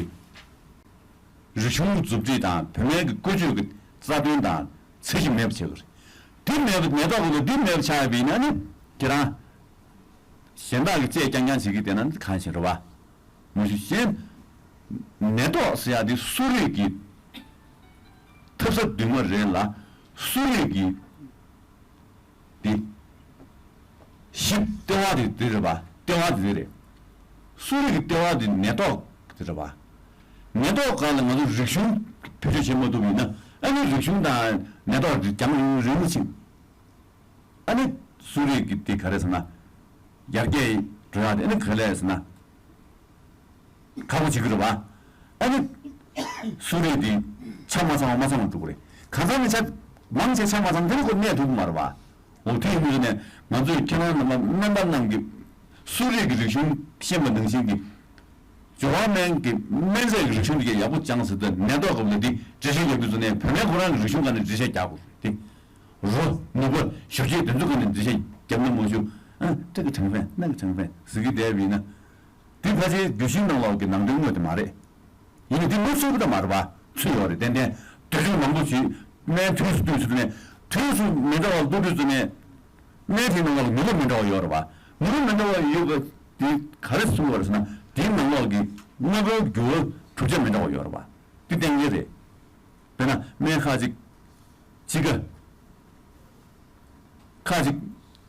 རིག་གཞུང་གི་མཛུབ་ཁྲིད་དང་བོད་སྨན་གྱི་བཀོལ་སྤྱོད་ཀྱི་རྩ་དོན་དང་ཚད་གཞི་མེད་པ་བྱེད་དགོས་རེད། འདི་མེད་པ་ནད་ཐོག་སྐབས་ལ་འདི་མེད་པ་ཆགས་ཡོད་པ་ཡིན་ན་ནི་ཁྱེད་རང་། གཞན་དག་གིས་རྩད་རྐྱང་རྐྱང་བྱེད་ཀྱི་བསྡད་ན་གང་ཞིག་རེད་བ། མ་གཞི་གཞན། ནད་ཐོག་ཟེར་ཡག་འདི་གསོ་རིག་གི་ཐབས་ས་མདུན་མ་རེད་ལ། གསོ་རིག་གི་འདི། གཞི་ལྟེ་བ་དེ་འདི་རེད་བ་ལྟེ་བ་འདི་རེད། གསོ་རིག་གི་ལྟེ་བ་འདི་ནད་ཐོག་འདི་རེད་བ། ནད་ཐོག་སྒང་ལ་ང་ཚོ་རིག་གཞུང་བེད་སྤྱོད་བྱེད་མ་ཐུབ་ཡིན་ན་ཨ་ནི་རིག་གཞུང་དང་ནད་ཐོག་འདི་རྒྱང་རིང་རིང་མི་ཕྱིན། ཨ་ནི་གསོ་རིག་གི་དེ་ག་རེ་ཟེར་ན། ཡར་རྒྱས་འགྲོ་ཡག་དེ་ཨ་ནི་ག་ལས་ཟེར་ན། ཁག་པོ་བྱེད་ཀྱི་རེད་བ། ཨ་ནི་གསོ་རིག་དེ་ཆ་མ་ཚང་བ་མ་ཚང་བ་འགྲོ་གི་རེད། གང་ཟག་ནི་ཆ་མང་ཆེ་ཆ་མ་ཚང་དེ་ནི་ཁོ་གནས་ཐུབ་ཀྱི་མ་རེད་བ། འོ་དེ་ཡིན་དུས་ནས་ང་ཚོས་ཁྱེད་རང་རྣམ་པ་སྨན་པ་རྣམས་ཀྱི་གསོ་རིག་གི་རིག་གཞུང་ཤེས་པ་ནང་བཞིན་གྱི། སྦྱོར་བ་སྨན་གྱི་སྨན་རྫས་ཀྱི་རིག་གཞུང་དེ་གས་ཡག་པོ་སྦྱངས་ཟེར་ཏེ་ནད་ཐོག་སྐབས་ལ་དེ་འགྲེལ་བཤད་རྒྱག་དུས་ཙམ་ནས་བོད་སྨན་ཁོ་རང་གི་རིག་གཞུང་སྒང་ནས་འགྲེལ་བཤད་རྒྱག་དགོས་རེད་དེ། རོ་ནུས་པ་ཞབས་ཕྱི་དེ་ཚོ་སྒང་ནས་འགྲེལ་བཤད་རྒྱབ་ན་མ་ཞུ། ཨ་这个成分那个成分ཟེར་གྱི་བསྡད་པ་ཡིན་ན། དེ་ཕལ་ཆེར་རྒྱུད་བཞིའི་ནང་ལོགས་ཀྱི་ནང་དོན་དངོས་དེ་མ་རེད། ཡིན་ནའི་དེ་མི་ཚུད་པ་ད་མ་རེད་པ། ཚུད་ཡོད་རེད་ཏན་ཏན། འདོད་ཆུང་མང་པོ་ཞིག་སྨན་དུས་སུ་དུས་སུ་ནས་དུས་སུ་མི་འདྲ་བ་བླུགས་དུས་སུ་ནས། སྨན་དེའི་ནང་ལོགས་ལ་ནུས་པ་མི་འདྲ་བ་ཡོད་རེད་པ། ནུས་པ་མི་འདྲ་བ་ཡོད་པ་དེ་ག་རེ་གསུངས་པ་རེད་ཟེར་ན་དེའི་ནང་ལོགས་ཀྱི་དངོས་པོའི་འགྱུར་བ་གྲུབ་ཆ་མི་འདྲ་བ་ཡོད་རེད་པ། དེ་གཏན་འཁེལ་རེད། དཔེར་ན་སྨན་ཁག་ཅིག་ཕྱི་ཀ་ཁག་ཅིག་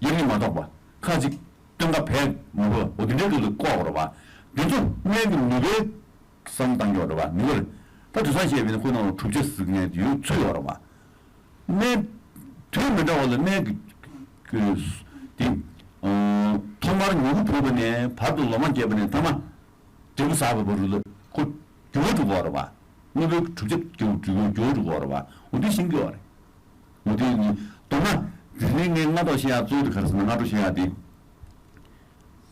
ཡབ་ཡུམ་མ་གཏོགས་པ། ཁག་ཅིག་ སྟོན་ཁ་བས་མི་ཕོད་པ་འོ་དེ་འདྲའི་སྐབས་ལ་བཀོག་རེད་བ། དེ་ཚོ་སྨན་གྱི་ནུས་པའི་བསམ་བློ་བཏང་ཡོད་རེད་བ། ནུས་པ་རེད། ད་དེང་སང་བཤད་པའི་ཁོའི་ནང་ལ་གྲུབ་ཆ་ཟེར་མཁན་དེ་ཡོད་ཚུད་ཡོད་རེད་བ། སྨན་དུས་མི་འདྲ་བ་ལ་སྨན་གྱི་གི་དེ་ཐོག་མར་མྱུ་གུ་བུད་པ་ནས་བར་དུ་ལོ་མ་བརྒྱབ་པ་ནས་ཐ་མ་འབྲས་བུ་ཟ་བའི་བར་དུ་ལ་ཁོ་འགྱུར་བ་འགྲོ་གི་ཡོད་རེད་བ། དངོས་པོའི་གྲུབ་ཆ་འགྱུར་འགྱུར་འགྱུར་བ་འགྲོ་གི་ཡོད་རེད་བ། འོ་དེ་ཤེས་ཀྱི་ཡོད་རེད། འོ་དེ་ནི་མདོར་ན་དེ་རིང་ངས་སྔ་ཐོག་བཤད་ཡག་གཙོ་བོ་དེ་ག་རེ་ཟེར་ན་སྔ་དྲོ་བཤད་ཡག་དེ།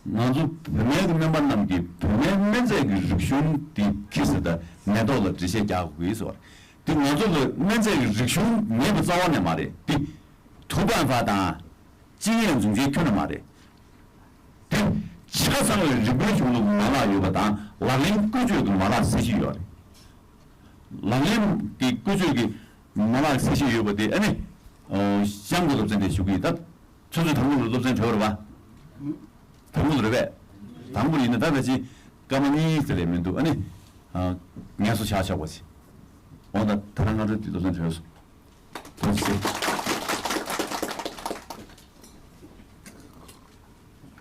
ང་ཚོ་བོད་སྨན་གྱི་སྨན་པ་རྣམས་ཀྱིས་བོད་སྨན་སྨན་རྫས་ཀྱི་རིག་གཞུང་འདི་ཁྱི་ཟེར་ད་མེ་ཏོག་ལ་འགྲེལ་བཤད་རྒྱག་དགོས་ཀྱི་ཟེར་བ་རེད། འདི་ང་ཚོ་ལ་སྨན་རྫས་ཀྱི་རིག་གཞུང་མེད་པའི་རྩ་བ་ནས་མ་རེད། འདི་ཐུའུ་བན་ཧྥ་དང་ཅིན་ཡན་རྫོང་ཆེན་ཁྱོན་ནས་མ་རེད། འདི་ཆ་ཚང་བའི་རིག་པའི་གཞུང་ལུགས་མ་ལག་ཡོད་པ་དང་ལག་ལེན་བཀོལ་སྤྱོད་ཀྱི་མ་ལག་གསལ་བཤད་ཡོད་རེད། ལག་ལེན་གྱི་བཀོལ་སྤྱོད་ཀྱི་མ་ལག་གསལ་བཤད་ཡོད་པ་དེ་ཨ་ནི་ཨོ་ཤང་གི་སློབ་ཚན་དེ་ཞུ་གི་ཡིན། ད་ཚོད་ཚོད་དང་པོ་ལ་སློབ་ཚན་གྲོལ་བ་རེད་བ། དང་པོ་ལ་རེད་པས། དང་པོ་ཡིན་ན་ད་ད་ཅི་སྐར་མ་གཉིས་ཙམ་ལས་མི་འདུག་ཨ་ནི་ཨ་ངལ་གསོ་བྱ་ཆོག་པ་ཅི། འོ་ད་ད་ང་ཚོ་དེ་སློབ་ཚན་གྲོལ་སོང་། ཐུགས་རྗེ་ཆེ།